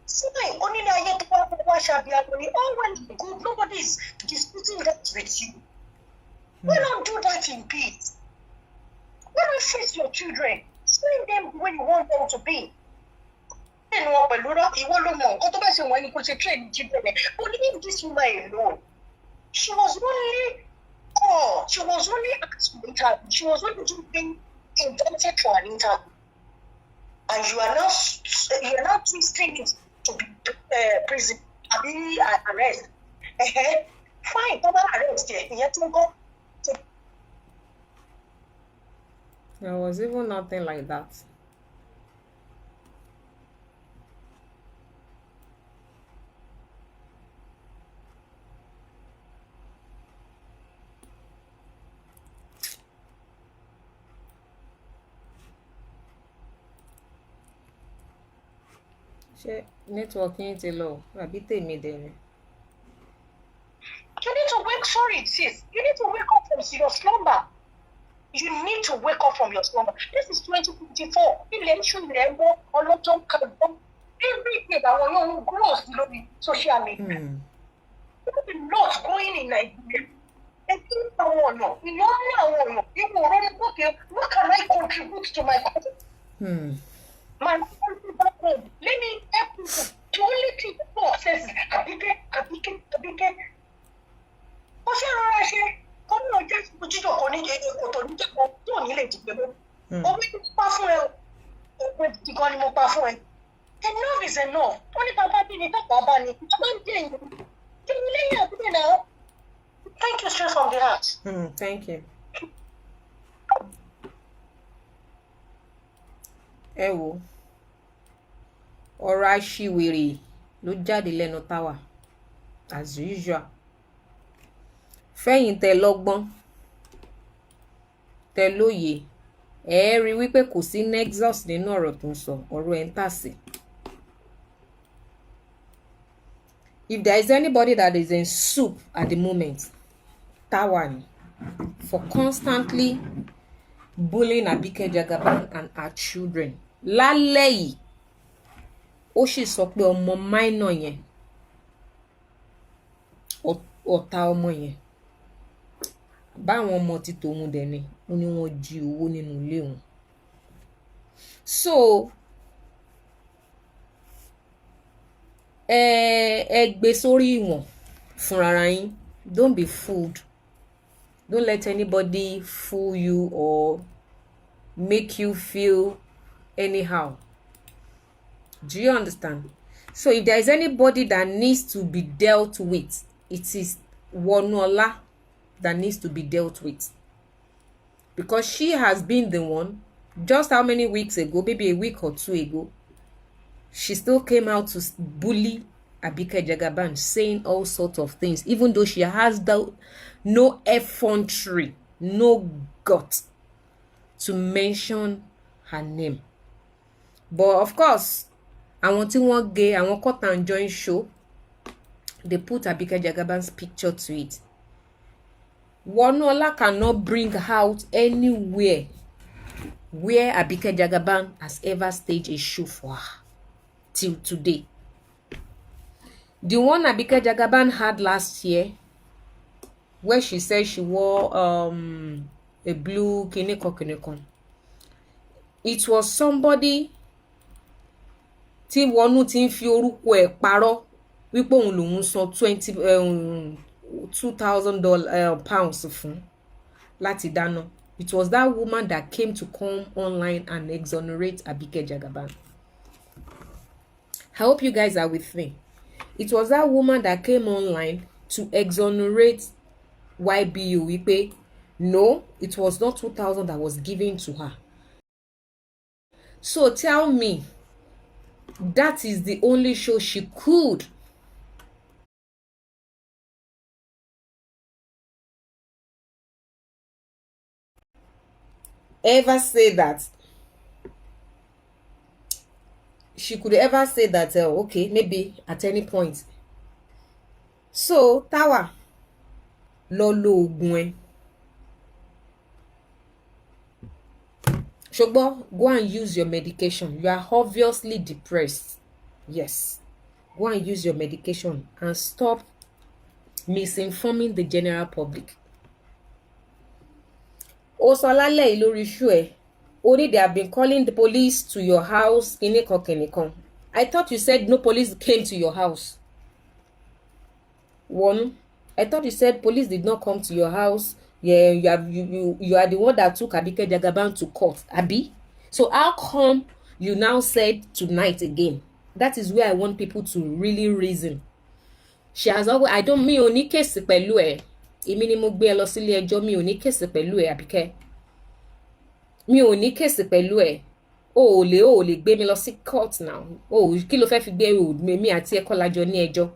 Fine, onílé ayé tó bá wá ṣàbíamọ ni, all well and good, nobody is disputing that with you. Why not do that in peace? Why not face your children, train them the way you want them to be? Nínú wọn pẹ̀lú rọ, ìwọ ló mọ nǹkan tó bá ṣe wọ́n ní kó ṣe train children ẹ̀. But leave this woman alone. She was only called, she was only asked for interview, she was only being invited for an interview, and you are now twisting it to be prison àbí arrest. Fine, tó bá arrest yẹ, ìyẹn tó ń kọ́. There was even nothing like that. Ṣé network yín ti lọ àbí tèmi dẹ̀ ni? You need to wake, sorry sis, you need to wake up from your slumber. You need to wake up from your slumber. This is 2024. Ilẹ̀ ń ṣú, ilẹ̀ ń bọ́, ọlọ́jọ́ ń kàgbọ́n. Every day àwọn yóò ń grow sí lórí social media. There is a lot going in Nigeria. Ẹbí ní àwọn ọ̀nà, ìyọ́n ní àwọn ọ̀nà, ìwọ̀n òróró gòkè, what can I contribute to my country? My country back home. Let me help people. The only thing people says is Abike, Abike, Abike. Ó ṣe rọra ṣe, gómìnà jẹ́ jíjọ kan ní kòtò níjàpọ̀ tó ní lè dìgbẹ́ mọ́. Owó tí mo pa fún ẹ, òwe gidi gan ni mo pa fún ẹ. Enough is enough. Wọ́n ní bàbá bí ni bàbá bá ní. Bàbá ń dé ìlú. Kí ni lẹ́yìn àbúrò náà? Thank you, straight from the heart. Thank you. Ẹ wo ọ̀rọ̀ aṣiwèrè ló jáde lẹ́nu Táwà as usual. Fẹ́yìn tẹ lọ́gbọ́n, tẹ lóye, ẹ ẹ́ rí wípé kò sí nexus nínú ọ̀rọ̀ tó ń sọ, ọ̀rọ̀ ẹ̀ ń tà sí. If there is anybody that is in soup at the moment, Táwà ni, for constantly bullying Abike Jagaban and her children. Lálẹ́ yìí, ó sì sọ pé ọmọ minor yẹn, ọ̀tá ọmọ yẹn, báwọn ọmọ ti tòun dẹ̀ ni, ó ní wọ́n jí owó nínú ilé òun. So Ẹ gbé sórí ìwọ̀n fúnra yín. Don't be fooled. Don't let anybody fool you or make you feel anyhow. Do you understand? So if there is anybody that needs to be dealt with, it is Wonuola that needs to be dealt with, because she has been the one. Just how many weeks ago, maybe a week or two ago, she still came out to bully Abike Jagaban, saying all sorts of things, even though she has no effrontery, no gut to mention her name. But of course, àwọn tí wọ́n gé àwọn cut and join show, they put Abike Jagaban's picture to it. Wonuola cannot bring out anywhere where Abike Jagaban has ever staged a show for her till today. The one Abike Jagaban had last year, where she said she wore a blue kiniko kiniko, it was somebody tí Wọnú ti ń fi orúkọ ẹ̀ parọ́ wípé òun lòun san twenty two thousand dollar pounds fún láti dáná. It was that woman that came to come online and exonerate Abike Jagaban. I hope you guys are with me. It was that woman that came online to exonerate YBO wípé no, it was not 2,000 that was given to her. So tell me, that is the only show she could ever say that she could ever say that okay, maybe at any point. So Tawa, lọ lo oògùn ẹ ṣùgbọ́n go and use your medication. You are obviously depressed. Yes, go and use your medication and stop misinforming the general public. Ó sọ lálẹ́ yìí lórí show ẹ̀, ó ní they have been calling the police to your house, kìnìkan kìnìkan. I thought you said no police came to your house. One, I thought you said police did not come to your house. Yeah, you have you you, you are the one that took Abike Jagaban to court, abi? So how come you now said tonight again? That is where I want people to really reason. She has always, I don't, mi ò ní case pẹ̀lú ẹ̀. Èmi ni mo gbé ẹ lọ sílé ẹjọ́. Mi ò ní case pẹ̀lú ẹ̀, Àbíkẹ́. Mi ò ní case pẹ̀lú ẹ̀. O ò lè gbé mi lọ sí court now. O kí ló fẹ́ fi gbé mi àti ẹ kọ́ lájọ ní ẹjọ́?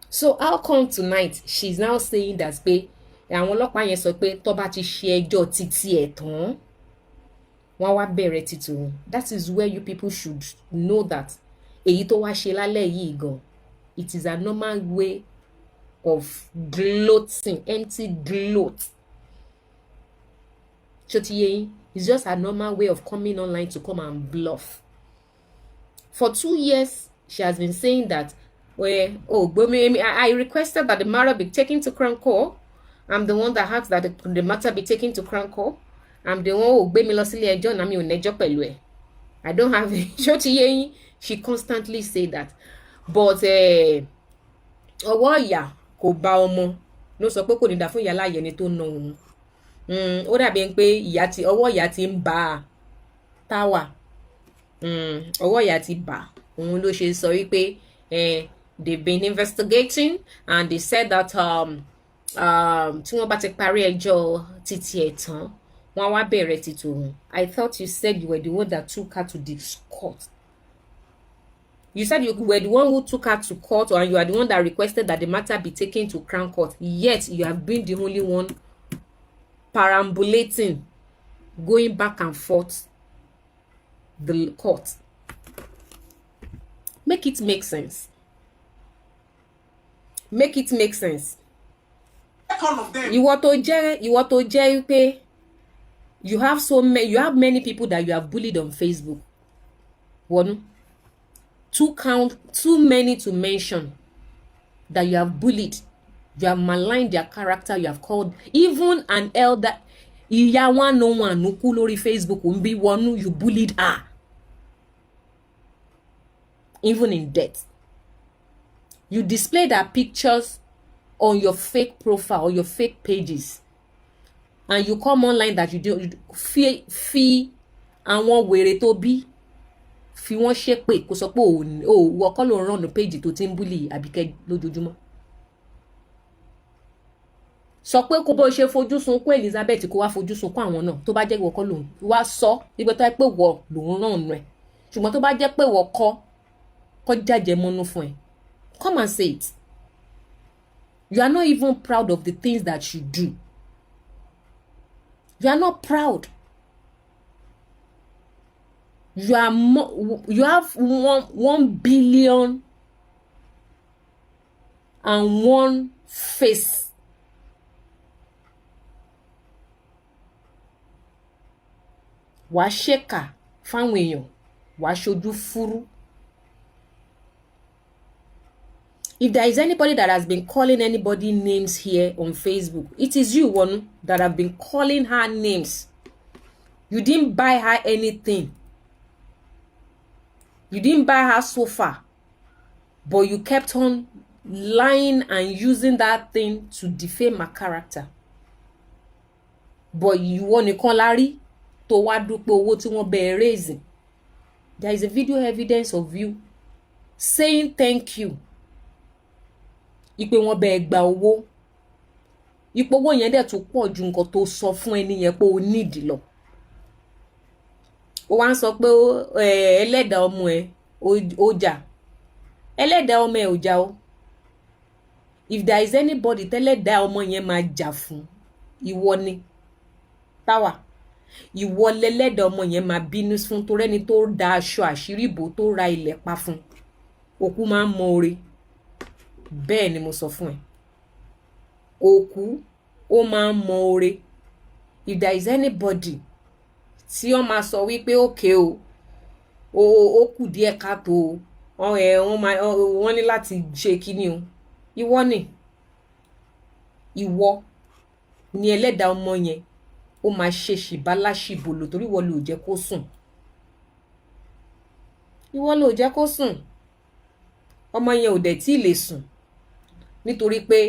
So how come tonight she's now saying that pé àwọn ọlọ́pàá yẹn sọ pé tó bá ti ṣe ẹjọ́ títí ẹ̀ tán, wọ́n wá bẹ̀rẹ̀ títí òun? That is where you people should know that èyí tó wá ṣe lálẹ́ yìí gan, it is a normal way of gloating, empty gloat. Ṣó ti yé yín? It's just a normal way of coming online to come and bluff. For 2 years she has been saying that, well, oh, I requested that the matter be taken to Crown Court. I'm the one that asked that the matter be taken to Crown Court. I'm the one who gbé mi lọ sílé ẹjọ́ náà. Mi ò nẹ́jọ́ pẹ̀lú ẹ̀. I don't have. Ṣó ti yé yín? She constantly say that, but ọwọ́ ìyà kò bá ọmọ ló sọ pé kò ní dá fún ìyá láàyè ẹni tó na òun. Ó dàbí ẹni pé ìyá ti ọwọ́ ìyá ti ń bá a táwà. Ọwọ́ ìyá ti bà òun ló ṣe sọ wípé they've been investigating and they said that tí wọ́n bá ti parí ẹjọ́ títí ẹ̀ tán, wọ́n á wá bẹ̀rẹ̀ títí òun. I thought you said you were the one that took her to the court. You said you were the one who took her to court and you are the one that requested that the matter be taken to Crown Court. Yet you have been the only one perambulating, going back and forth the court. Make it make sense. Make it make sense. All of them. Ìwọ tó jẹ́ wípé you have many people that you have bullied on Facebook. Wọnú too count, too many to mention that you have bullied. You have maligned their character. You have called even an elder, ìyá 101 kú lórí Facebook ń bí. Wọnú, you bullied her even in death. You displayed her pictures on your fake profile or your fake pages, and you come online that you do fi àwọn wèrè tó bí, fi wọ́n ṣépè, kó sọ pé ò wọ́ kọ́ ló ń run page tó ti ń bully Àbíkẹ́ lójoojúmọ́. Sọ pé kó bó ṣe fojú sunkún Elizabeth, kó wá fojú sunkún àwọn náà. Tó bá jẹ́ ìwọ kọ́ lòun wá sọ wípé tó yẹ pé wọ́ lòun ràn ọ̀nà ẹ̀, ṣùgbọ́n tó bá jẹ́ pé wọ́ kọ́ kọ́ jàjẹ́ mọ́nú fún ẹ, come and say it. You are not even proud of the things that you do. You are not proud. You are you have 1 billion and 1 face. Wàá ṣèkà fáwọn èèyàn, wàá ṣojú fúrú. If there is anybody that has been calling anybody names here on Facebook, it is you one that have been calling her names. You didn't buy her anything. You didn't buy her sofa, but you kept on lying and using that thing to defame her character. But ìwọ nìkan la rí tó wá dúpẹ́ owó tí wọ́n bẹ̀ẹ́ raising. There is a video evidence of you saying thank you, ipe wọ́n bẹ́ẹ̀ gba owó, ipò owó yẹn dẹ̀ tún pọ̀ ju nǹkan tó sọ fún ẹni yẹn pé o nídìí lọ. Ó wá ń sọ pé ẹlẹ́dàá ọmọ ẹ ó jà, ẹlẹ́dàá ọmọ ẹ ò jà o. If there is anybody tẹ́lẹ̀dàá ọmọ yẹn máa jà fún, ìwọ ni. Táwa ìwọ lẹlẹ́dàá ọmọ yẹn máa bínú fún, torí ẹni tó da aṣọ àṣírí bò, tó ra ilẹ̀ pa fún, òkú máa ń mọ oore. Bẹ́ẹ̀ ni mo sọ fún ẹ, òkú ó máa ń mọ oore. If there is anybody tí wọ́n máa sọ wípé òkè o, ó kù díẹ̀ káàtó o, wọ́n máa wọ́n ní láti ṣe kíní o, ìwọ ni. Ìwọ ni ẹlẹ́dàá ọmọ yẹn ó máa ṣe ṣìbáláṣìbòlò, torí ìwọ ló jẹ́ kó sùn, ìwọ ló jẹ́ kó sùn. Ọmọ yẹn ò dẹ̀ tí ì lè sùn nítorí pé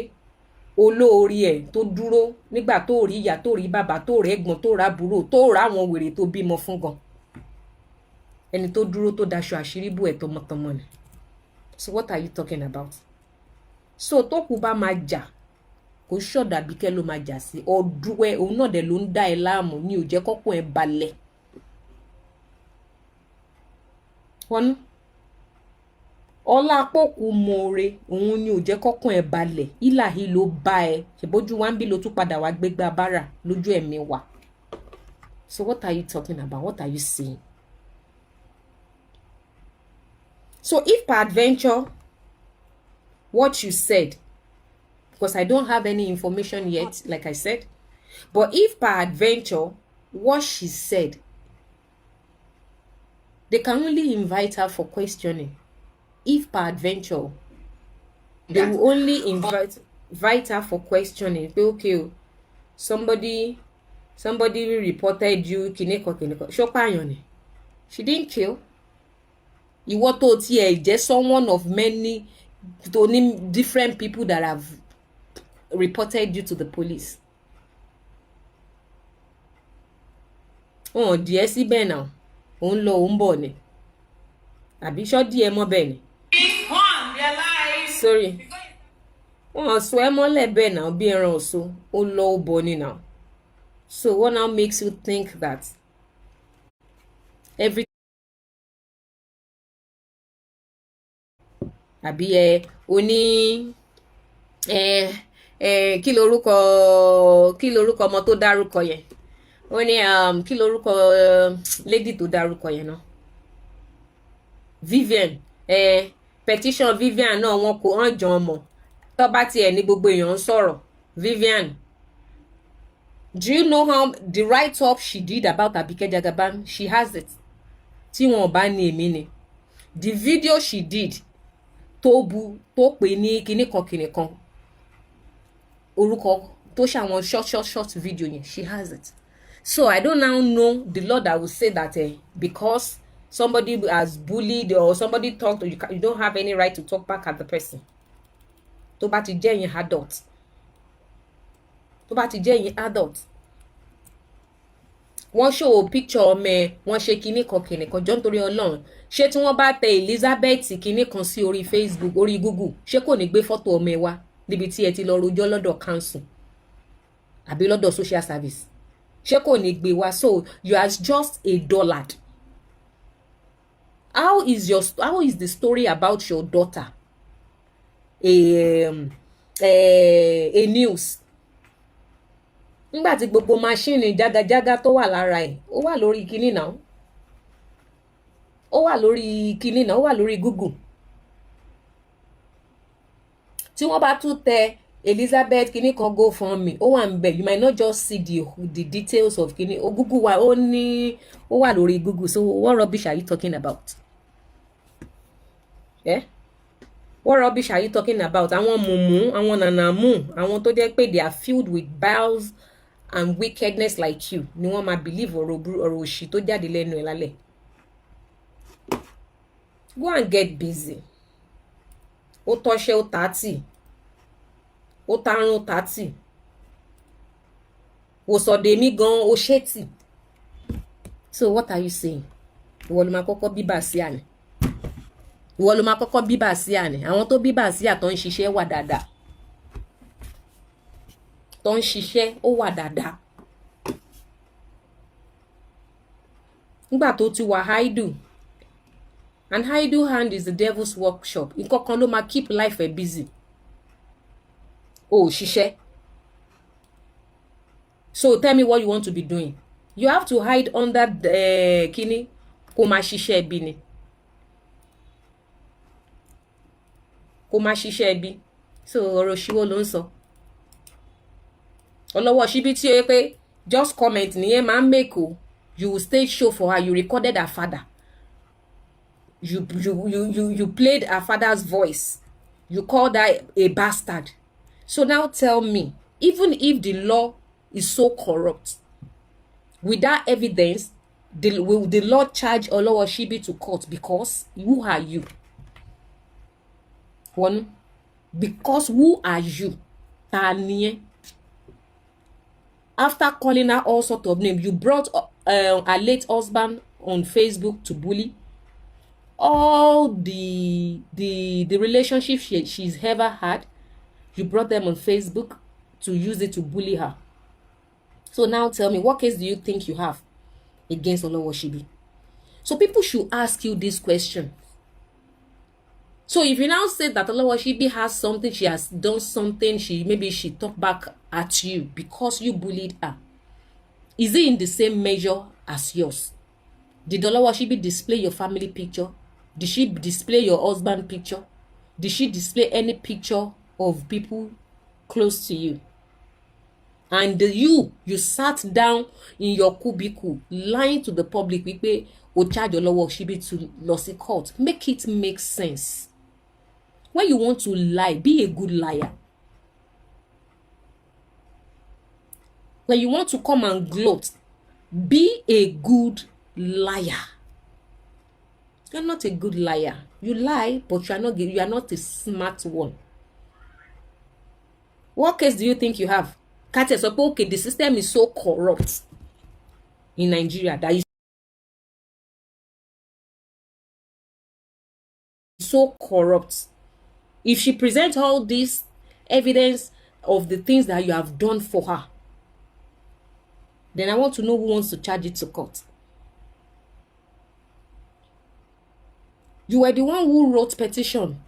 olórí ẹ̀ tó dúró nígbà tó rí ìyá, tó rí bàbá, tó rí ẹ̀gbọ́n, tó rábúrò, tó ráwọn wèrè tó bímọ fún gan, ẹni tó dúró tó daṣọ àṣírí bò ẹ̀ tọmọtọmọ ni. So what are you talking about? So tó kù bá máa jà, kò ṣọ̀dọ̀ Àbíkẹ́ ló máa jà sí ọdún ẹ. Òun náà dẹ̀ ló ń dá ẹ láàmú ní ò jẹ́ kọ́kùn ẹ balẹ̀. Wọnú ọlápòkù mọ̀ọ́re, òun ni ò jẹ́ kọ́kùn ẹ balẹ̀. Ìlàhí ló bá ẹ ṣèbójú wa ń bí, ló tún padà wá gbégbá bára lójú ẹ̀mí wa. So what are you talking about? What are you saying? So if peradventure what you said, because I don't have any information yet, like I said, but if peradventure what she said, they can only invite her for questioning. If peradventure they will only invite her for questioning pé okay o, somebody reported you, kìnìkan kìnìkan, ṣó pààyàn ni? She didn't kill. Ìwọ tó tiẹ̀ jẹ́ someone of many tó ní different people that have reported you to the police, wọn ò díẹ̀ síbẹ̀ náà, òun lọ òun bọ̀ ni, àbí ṣọ́ díẹ̀ mọ́ bẹ́ẹ̀ ni? Sorry, wọn sọ ẹ mọ́lẹ̀ bẹ́ẹ̀ náà bí ẹran ọ̀ṣọ́, ó lọ ó bọ̀ ni náà. So what now makes you think that every àbí ẹ oní ẹ ẹ kí lorúkọ ọmọ tó dárúkọ yẹn, ó ní kí lorúkọ lady tó dárúkọ yẹn náà, Vivian, petition Vivian náà, wọn kò hàn jọ ọmọ tó bá tiẹ̀ ní gbogbo èèyàn ń sọ̀rọ̀ Vivian. Do you know how the write up she did about Abike Jagaban? She has it. Tí wọn ò bá ní, èmi ni. The video she did tó bu, tó pè ní kinní kan kinní kan, orúkọ tó ṣàwọn short short short video yẹn, she has it. So I don't now know the law that will say that because somebody has bullied or somebody talked, you don't have any right to talk back at the person. Tó bá ti jẹ́ yín adult, tó bá ti jẹ́ yín adult, wọ́n show picture ọmọ ẹ, wọ́n ṣe kinní kan kinní kan. Jọ, nítorí Ọlọ́run, ṣé tí wọ́n bá tẹ Elizabeth kinní kan sí orí Facebook, orí Google, ṣé kò ní gbé fọ́tò ọmọ ẹ wá níbi tí ẹ ti lọ rojọ́ lọ́dọ̀ council àbí lọ́dọ̀ social service? Ṣé kò ní gbé wá? So you are just a dullard. How is the story about your daughter a news nígbà tí gbogbo machine jágajága tó wà lára ẹ̀, ó wà lórí kinní náà, ó wà lórí kinní náà, ó wà lórí Google? Tí wọ́n bá tún tẹ Elizabeth kinní kan GoFundMe, ó wà níbẹ̀. You might not just see the details of kinní o. Google wà, ó ní ó wà lórí Google. So what rubbish are you talking about? Eh? What rubbish are you talking about? Àwọn mùmú, àwọn nànàmú, àwọn tó jẹ́ pé they are filled with biles and wickedness like you ni wọ́n máa believe ọ̀rọ̀ ọ̀rọ̀ òṣì tó jáde lẹ́nu ẹ̀ lálẹ́. Go and get busy. Ó tọ́ṣẹ́, ó tààtì, ó tarun, ó tààtì, òsọ̀dẹ̀mí gan, ó ṣètì. So what are you saying? Ìwọ ló máa kọ́kọ́ bí bàṣíà ni, ìwọ ló máa kọ́kọ́ bí bàṣíà ni. Àwọn tó bí bàṣíà tó ń ṣiṣẹ́ wà dáadáa, tó ń ṣiṣẹ́, ó wà dáadáa. Nígbà tó ti wà idle, and idle hand is the devil's workshop. Nǹkan kan ló máa keep life ẹ busy. O ò ṣiṣẹ́, so tell me what you want to be doing. You have to hide under the kíní kó máa ṣiṣẹ́ ẹbí ni, kó máa ṣiṣẹ́ ẹbí. So ọ̀rọ̀ ṣíwó ló ń sọ ọlọ́wọ́ síbí tí ó yẹ pé just comment nìyẹn máa ń make o. You will stage show for her. You recorded her father. You played her father's voice. You called her a bastard. So now tell me, even if the law is so corrupt, with that evidence, will the law charge Olowoshibi to court? Because who are you? One, because who are you? Ta ni ẹ́? After calling her all sort of names, you brought her late husband on Facebook to bully all the relationship she's ever had. You brought them on Facebook to use it to bully her. So now tell me, what case do you think you have against Olowoshibi? So people should ask you this question. So if you now say that Olowoshibi has something, she has done something, she maybe she talked back at you because you bullied her, is it in the same measure as yours? Did Olowoshibi display your family picture? Did she display your husband picture? Did she display any picture of people close to you? And you sat down in your cubicle lying to the public wípé o charge Olowoshibi to lọ sí court. Make it make sense. When you want to lie, be a good liar. When you want to come and gloat, be a good liar. You're not a good liar. You lie, but you are not a smart one. What case do you think you have? Ká tiẹ̀ sọ pé okay, the system is so corrupt in Nigeria that is so corrupt. If she presents all this evidence of the things that you have done for her, then I want to know who wants to charge it to court. You were the one who wrote petition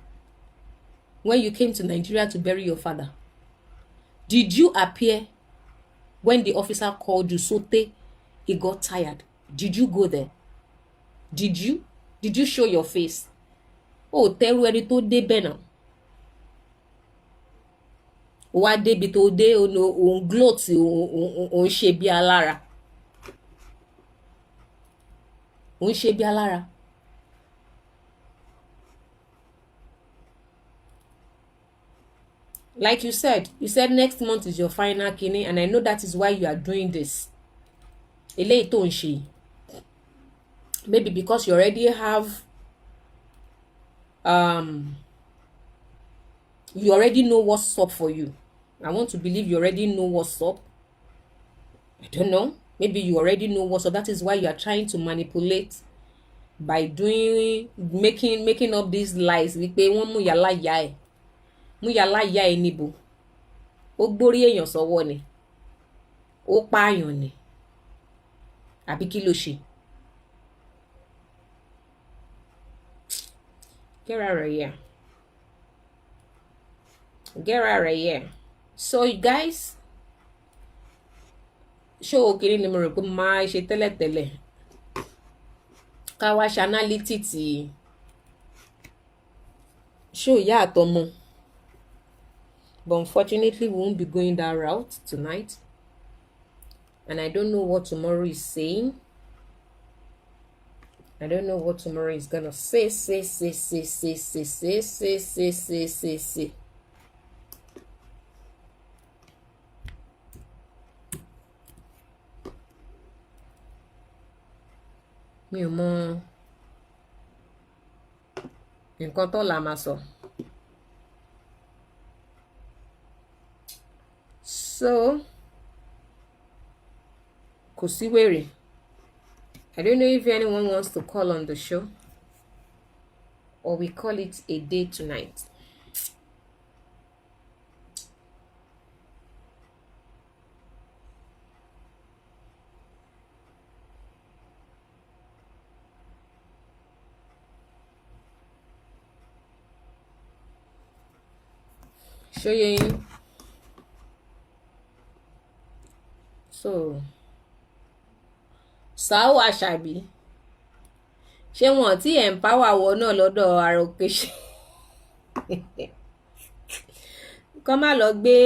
when you came to Nigeria to bury your father. Did you appear when the officer called you sote he got tired? Did you go there? Did you? Did you show your face? Ó tẹ́rù ẹni tó débẹ̀ náà. Ó wá débi tó dé, òun gloat, òun ṣe bí alára. Òun ṣe bí alára. Like you said next month is your final kini, and I know that is why you are doing this. Eléyìí tó ń ṣe. Maybe because you already have You already know what's up for you. I want to believe you already know what's up. I don't know, maybe you already know what's up. That is why you are trying to manipulate by doing making up these lies wípé wọ́n mú yàrá ìyá ẹ̀, mú yàrá ìyá ẹ̀ níbo. Ó gbórí èèyàn sọ́wọ́ ni, ó pààyàn ni, àbí kí ló ṣe? Get out of here. Get out of here. So you guys, ṣó o kiri ni mo rò pé mo máa ṣe tẹ́lẹ̀tẹ́lẹ̀, ká wá ṣe analytics ṣó ìyá àtọmọ, but unfortunately we won't be going that route tonight, and I don't know what tomorrow is saying. I don't know what tomorrow is gonna say, say, say, say, say, say, say, say, say, say, say, say. Mi ò mọ nǹkan tó la máa sọ. So kò sí wèrè. I don't know if anyone wants to call on the show or we call it a day tonight. Ṣó yé yín? So Sàó Àṣàbí, ṣé wọn ti empower wọ náà lọ́dọ̀ Arókéṣe kọ́ má lọ gbé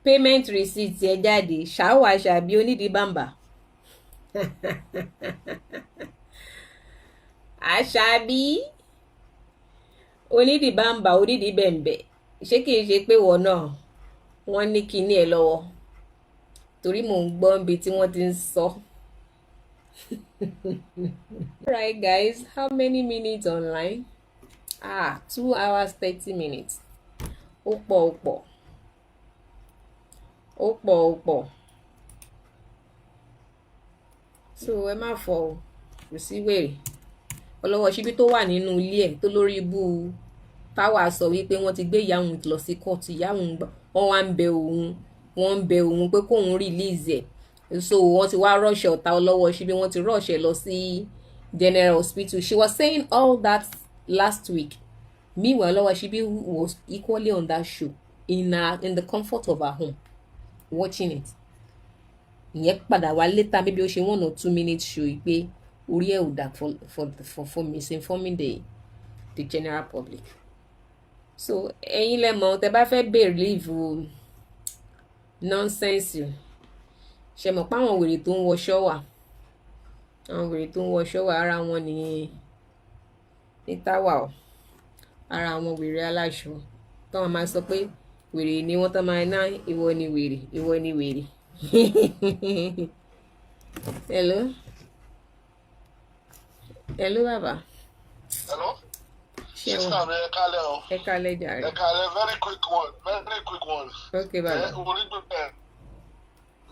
payment receipt ẹ jáde? Sàó Àṣàbí onídìí bàǹbà, Àṣàbí onídìí bàǹbà, onídìí bẹ̀m̀bẹ̀, ṣé kìí ṣe pé wọ́n náà wọ́n ní kinní ẹ lọ́wọ́? Torí mò ń gbọ́ níbi tí wọ́n ti ń sọ. Alright guys, how many minutes online? Ah, 2 hours 30 minutes. Ó pọ̀, ó pọ̀, ó pọ̀, ó pọ̀. So ẹ má fọ o, kò sí wèrè. Ọlọ́wọ́ síbí tó wà nínú ilé ẹ̀ tó lórí ibú táwa sọ wípé wọ́n ti gbé ìyá òun lọ sí kóòtù, ìyá òun, wọ́n wá ń bẹ òun, wọ́n ń bẹ òun pé kóun release ẹ̀. So wọ́n ti wá rush ọ̀tá ọlọ́wọ́ síbí, wọ́n ti rush ẹ̀ lọ sí general hospital. She was saying all that last week. Meanwhile, ọlọ́wọ́ síbí was equally on that show in the comfort of her home watching it. Ìyẹn padà wá later, maybe ó ṣe 1 or 2 minutes show pé orí ẹ̀ ò dà for misinforming the general public. So ẹ̀yin lẹ mọ̀, tẹ́ bá fẹ́ believe nonsense. Ṣe mọ̀ pé àwọn wèrè tó ń wọṣọ wà, àwọn wèrè tó ń wọṣọ wà, ara wọn ní ní táwà o, ara àwọn wèrè aláṣọ tó wọn máa sọ pé wèrè ni wọ́n, tó máa ná ìwọ ni wèrè, ìwọ ni wèrè. Hello, hello bàbá. Hello. Ṣé wọn Sister mi, ẹ kálẹ̀ o. Ẹ kálẹ̀ jàre. Ẹ kálẹ̀, very quick one, very quick one. Ok bàbá. Ẹ orí gbígbẹ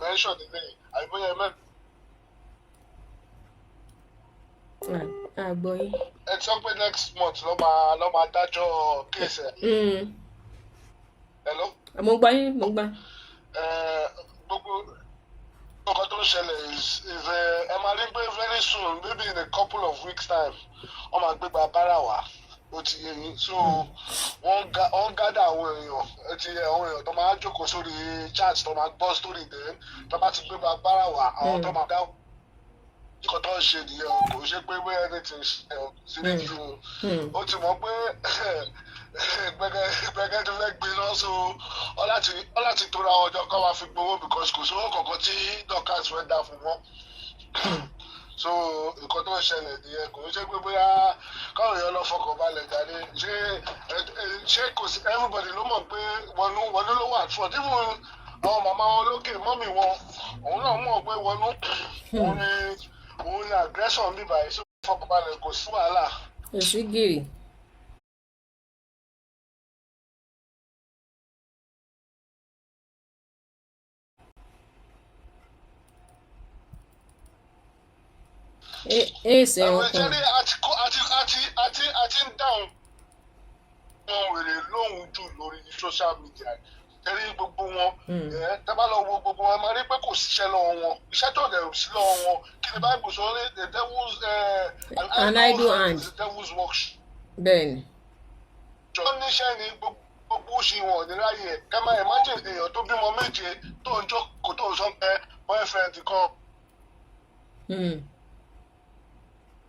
mention nílé àìbóyá mẹ. À gbọ́ yín. Ẹ ti sọ pé next month ló máa dájọ́ case ẹ̀. Hello. Mo gbọ́ yín, mo gbọ́. Ẹ gbogbo nǹkan tó ń ṣẹlẹ̀ is ẹ máa rí pé very soon, maybe in a couple of weeks' time, wọ́n máa gbé bàbára wá. Ó ti yé yín? So wọ́n gather àwọn èèyàn, ó ti yẹ, àwọn èèyàn tó máa jókòó sórí chat, tó máa gbọ́ story, then tó bá ti gbé bàbára wá, àwọn tó máa dá nǹkan tó ń ṣe nìyẹn o. Kò ṣe pé bóyá anything ṣe ọ sí ní ju ó ti mọ̀ pé gbẹgẹ tó fẹ́ gbé náà, so ọ láti tóra ọjọ́ kọ́ máa fi gbowó, because kò sówó kankan tí Dorcas fẹ́ dá fún wọn. So nǹkan tó ń ṣẹlẹ̀ nìyẹn. Kò ń ṣe pé bóyá káwọn èèyàn lọ fọkàn balẹ̀ jáde. Ṣé kò sí, everybody ló mọ̀ pé wọnú wọnú ló wà fún ọ. Even àwọn màmá wọn lókè, mummy wọn, òun náà mọ̀ pé wọnú òun ni aggressor bíbá yìí. So fọkàn balẹ̀, kò sí wàhálà. Kò sí gìrì. Èsì Àwọn ẹranko. ìjẹ́rí àti àti àti àti àti ń dáhùn wọn wèrè lóhùn jù lórí social media tẹ́rí gbogbo wọn. Ẹ tẹ́ bá lọ wo gbogbo wọn, ẹ máa rí pé kò síṣẹ́ lọ́wọ́ wọn. Iṣẹ́ tó dẹ̀ sí lọ́wọ́ wọn, kí ni Bible sọ ní the devil's An idle hand. Is the devil's workshop. Bẹ́ẹ̀ni. Tó níṣẹ́ ni gbogbo ṣì wọn ò ní ráyè ẹ̀. Kẹ́ máa imagine èèyàn tó bímọ méje, tó ń jókòó, tó ń sọ pé boyfriend kan.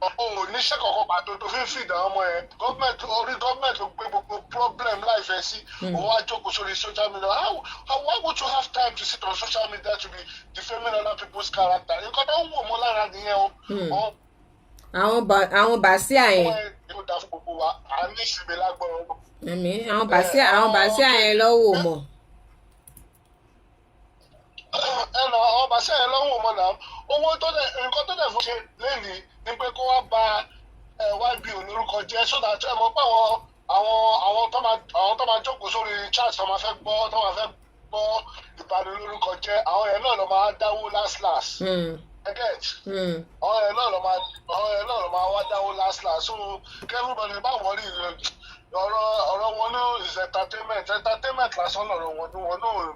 O ò níṣẹ́ kankan pàtó tó fi ń fìdá ọmọ yẹn. Gọ́ọ̀mẹ̀ntì, orí gọ́ọ̀mẹ̀ntì ló gbé gbogbo problem láìfẹ́ sí. Òun wá jókòó sórí social media. How, why would you have time to sit on social media to be defaming other people's character? Nǹkan tó ń wò mọ́ lára nìyẹn o. Wọ́n Àwọn bàṣíà yẹn. Wọ́n ẹ̀ tó dáa fún gbogbo wa, à ń ní ìsinmi lágbọ́rọ̀. Àmì àwọn bàṣíà yẹn lọ́wọ́ mọ̀. Ẹ nà àwọn bàṣẹ yẹn lọ́wọ́ mọ́ náà. Owó tó dẹ̀, nǹkan tó dẹ̀ fún ṣe lẹ́nìí ni pé kó wá ba YBO lórúkọ jẹ́, so that ẹ mọ̀ pé àwọn tó máa jókòó sórí chat, tó máa fẹ́ gbọ́ ìbanilórúkọ jẹ́, àwọn yẹn náà ló máa dáwó last last. Ẹ get? Àwọn yẹn náà ló máa wá dáwó last last. So everybody bá wọlé, ọ̀rọ̀ wọn ní is entertainment, entertainment lásán lọ̀rọ̀ wọn ní. Wọn náà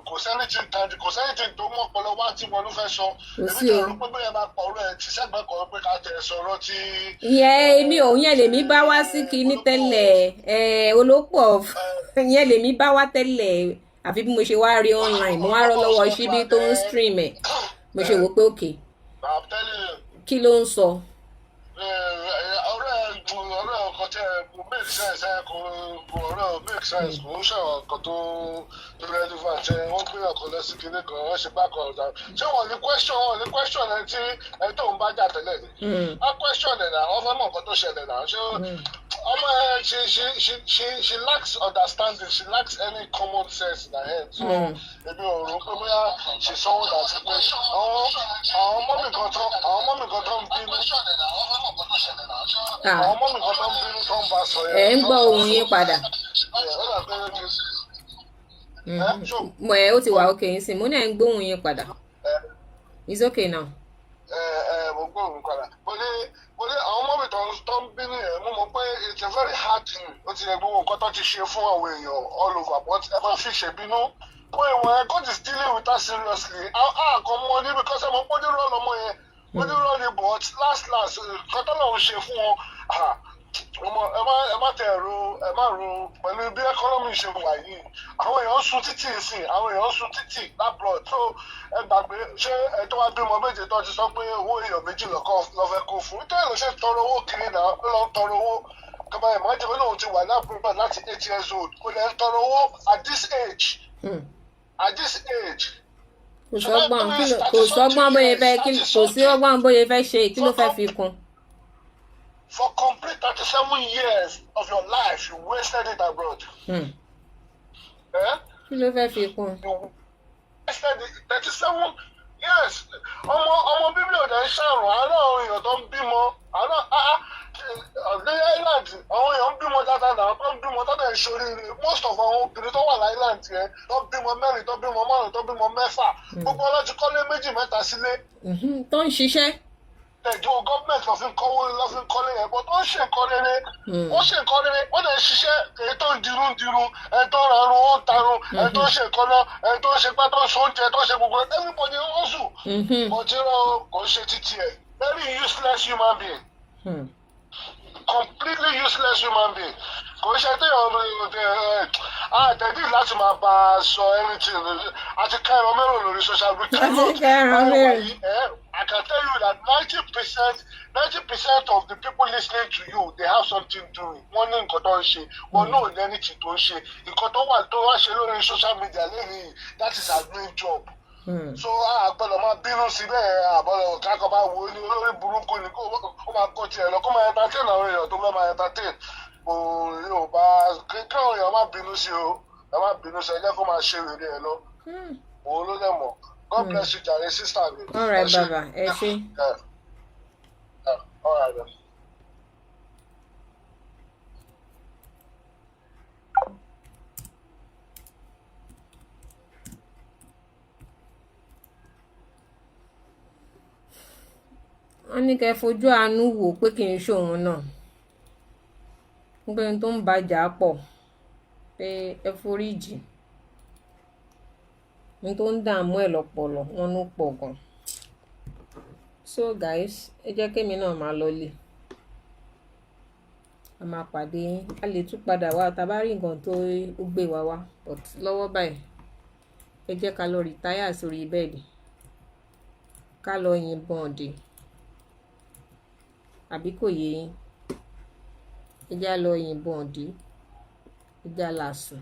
kò sẹ́ni tí ń tajú, kò sẹ́ni tí tó mú ọpọlọ wá tí wọn ló fẹ́ sọ. Kò Èmi sí tẹ̀ o. rò pé bóyá máa pọ̀ ọ̀rọ̀ ẹ̀ tí sẹ́gbẹ̀ẹ́ kan pé ká tẹ̀ sọ̀rọ̀ tí. Ìyẹn èmi ò, yẹn lèmi bá wá sí kinní tẹ́lẹ̀ ẹ, olópọ̀ ìyẹn lèmi bá wá tẹ́lẹ̀. Àfi bí mo ṣe wá rí online, mo wá rọ́ lọ́wọ́ síbí tó ń stream ẹ̀, mo ṣe wò pé okay, I'm telling you. Kí ló ń sọ? Ọ̀rẹ́ ọkọ tẹ kò make sense. Ẹ kò ọ̀rẹ́ ò make sense, kò ń ṣe ọkọ tó relevant. Ẹ wọ́n gbé ọkọ lọ sí kinní kan, wọ́n ṣe bákan ọ̀dà. Ṣé wọ́n ní question ẹ tí ẹ tó ń bá jà tẹ́lẹ̀ ni? Wọ́n question ẹ̀ náà, wọ́n fẹ́ mọ̀ nǹkan tó ṣẹlẹ̀ náà. Ṣé ọmọ ẹ, she lacks understanding, she lacks any common sense in her head. So èmi ò rò pé bóyá she someone that pé àwọn mummy kan tó ń bínú, Ah, àwọn mummy kan tó ń bínú tó ń bá sọ yẹn. Ẹ ń gbọ́ ohùn yín padà. Ẹ ó dà pé ó ti ẹ ṣó. Mo ẹ ó ti wà okay nsìn, mo ní ẹ ń gbóhùn yín padà. Ẹ. It's okay now. Ẹ ẹ, mo gbọ́ òun padà. Mo ní àwọn mummy tó ń bínú yẹn, mo mọ̀ pé it's a very hard thing. Ó ti yẹ gbogbo nǹkan tó ti ṣe fún àwọn èèyàn all over, but ẹ má fi ṣèbínú pé ìwọ̀n ẹ, God is dealing with that seriously. A kàn mọ ní because ẹ mọ̀ pé onírọ̀ lọmọ yẹn, onírọ̀ ni, but last last, nǹkan tó lọ́run ṣe fún wọn, ah, ọmọ ẹ má tẹ ro, ẹ má ro pẹ̀lú bí economy ṣe wà yìí. Àwọn èèyàn ń sun títì sí, àwọn èèyàn ń sun títì l'abroad. So ẹ gbàgbé. Ṣé ẹ tó wá bímọ méje tó ti sọ pé owó èèyàn méjì lọ́kọ́ lọ́fẹ́ kó fún nítorí ló ṣe tọrọ owó kiri náà? Ó lọ ń tọrọ owó kọba. Ẹ̀ máa jẹ́ pé lóun ti wà l'abroad láti 8 years old, kò lè ń tọrọ owó at this age, at this age. Kò sọ́gbọ́n, kò sọ́gbọ́n bóyá fẹ́ kò sí ọgbọ́n bóyá fẹ́ ṣe, kí ló fẹ́ fi kún? For complete 37 years of your life, you wasted it abroad. Eh? Kí ló fẹ́ fi kún? You wasted it 37 years. Ọmọ bíbélì ò dẹ̀ ń ṣàrùn àárọ̀. Àwọn èèyàn tó ń bímọ àárọ̀ ní island, àwọn èèyàn ń bímọ dáadáa náà, tó ń bímọ tó dẹ̀ ń ṣoríire. Most of àwọn obìnrin tó wà l'island yẹn, tó bímọ mẹ́rin, tó bímọ márùn, tó bímọ mẹ́fà, gbogbo ọlọ́tí kọ́lé méjì mẹ́ta sílé. Tó ń ṣiṣẹ́. Tẹ̀jọ́ gọ́ọ̀mẹ̀ntì lọ́ fi ń kọ́wó, lọ́ fi ń kọ́lé yẹn bọ́, tó ń ṣe nǹkan rere. Ó ṣe nǹkan rere, ó lè ṣiṣẹ́. Èyí tó ń dirun dirun, ẹni tó ń rarun ó ń tarun, ẹni tó ń ṣe nǹkan náà, ẹni tó ń ṣe pẹ́, tó ń ṣe oúnjẹ, tó ń ṣe gbogbo, everybody ó sùn. But irọ́, kò ń ṣe títí ẹ̀. Very useless human being. Completely useless human being. Kò ń ṣe téèyàn àtẹ̀dí láti máa bá a sọ anything. Àti ká ẹran mẹ́rò lórí social media. Àti ká ẹran mẹ́rò. I can tell you that 90% of the people listening to you, they have something doing. Wọ́n ní nǹkan tó ń ṣe. Wọ́n náà ní anything tó ń ṣe. Nǹkan tó wà tó wá ṣe lórí social media lẹ́yìn, that is our main job. So a gbọ́dọ̀ máa bínú sí bẹ́ẹ̀, àbọ̀dọ̀ kákọ́ bá wo ní olórí burúkú ni, kó máa kó tiẹ̀ lọ, kó máa entertain àwọn èèyàn tó fẹ́ máa entertain. Kò yóò bá káwọn èèyàn má bínú sí o, ẹ má bínú sí, ẹ jẹ́ kó máa ṣe rere ẹ lọ. Òun ló dẹ̀ mọ̀. God bless you jàre, sister mi. All right, baba, ẹ ṣé. Yeah. Yeah. All right then. Wọ́n ní kẹ́ fojú àánú wò pé kì í ṣòun náà, nígbà tó ń bàjá pọ̀, pé ẹ foríjì ní tó ń dààmú ẹ̀ lọ́pọlọ wọn ló pọ̀ gan. So guys, ẹ jẹ́ kémi náà máa lọlé. A máa pàdé yín, a lè tún padà wá tá a bá rí nǹkan tó gbé wa wá, but lọ́wọ́ báyìí, ẹ jẹ́ ká lọ retire sórí bed, ká lọ yìnbọn òde, àbí kò yé yín? Ẹ jẹ́ á lọ yìnbọn òde, ẹ jẹ́ á là sùn.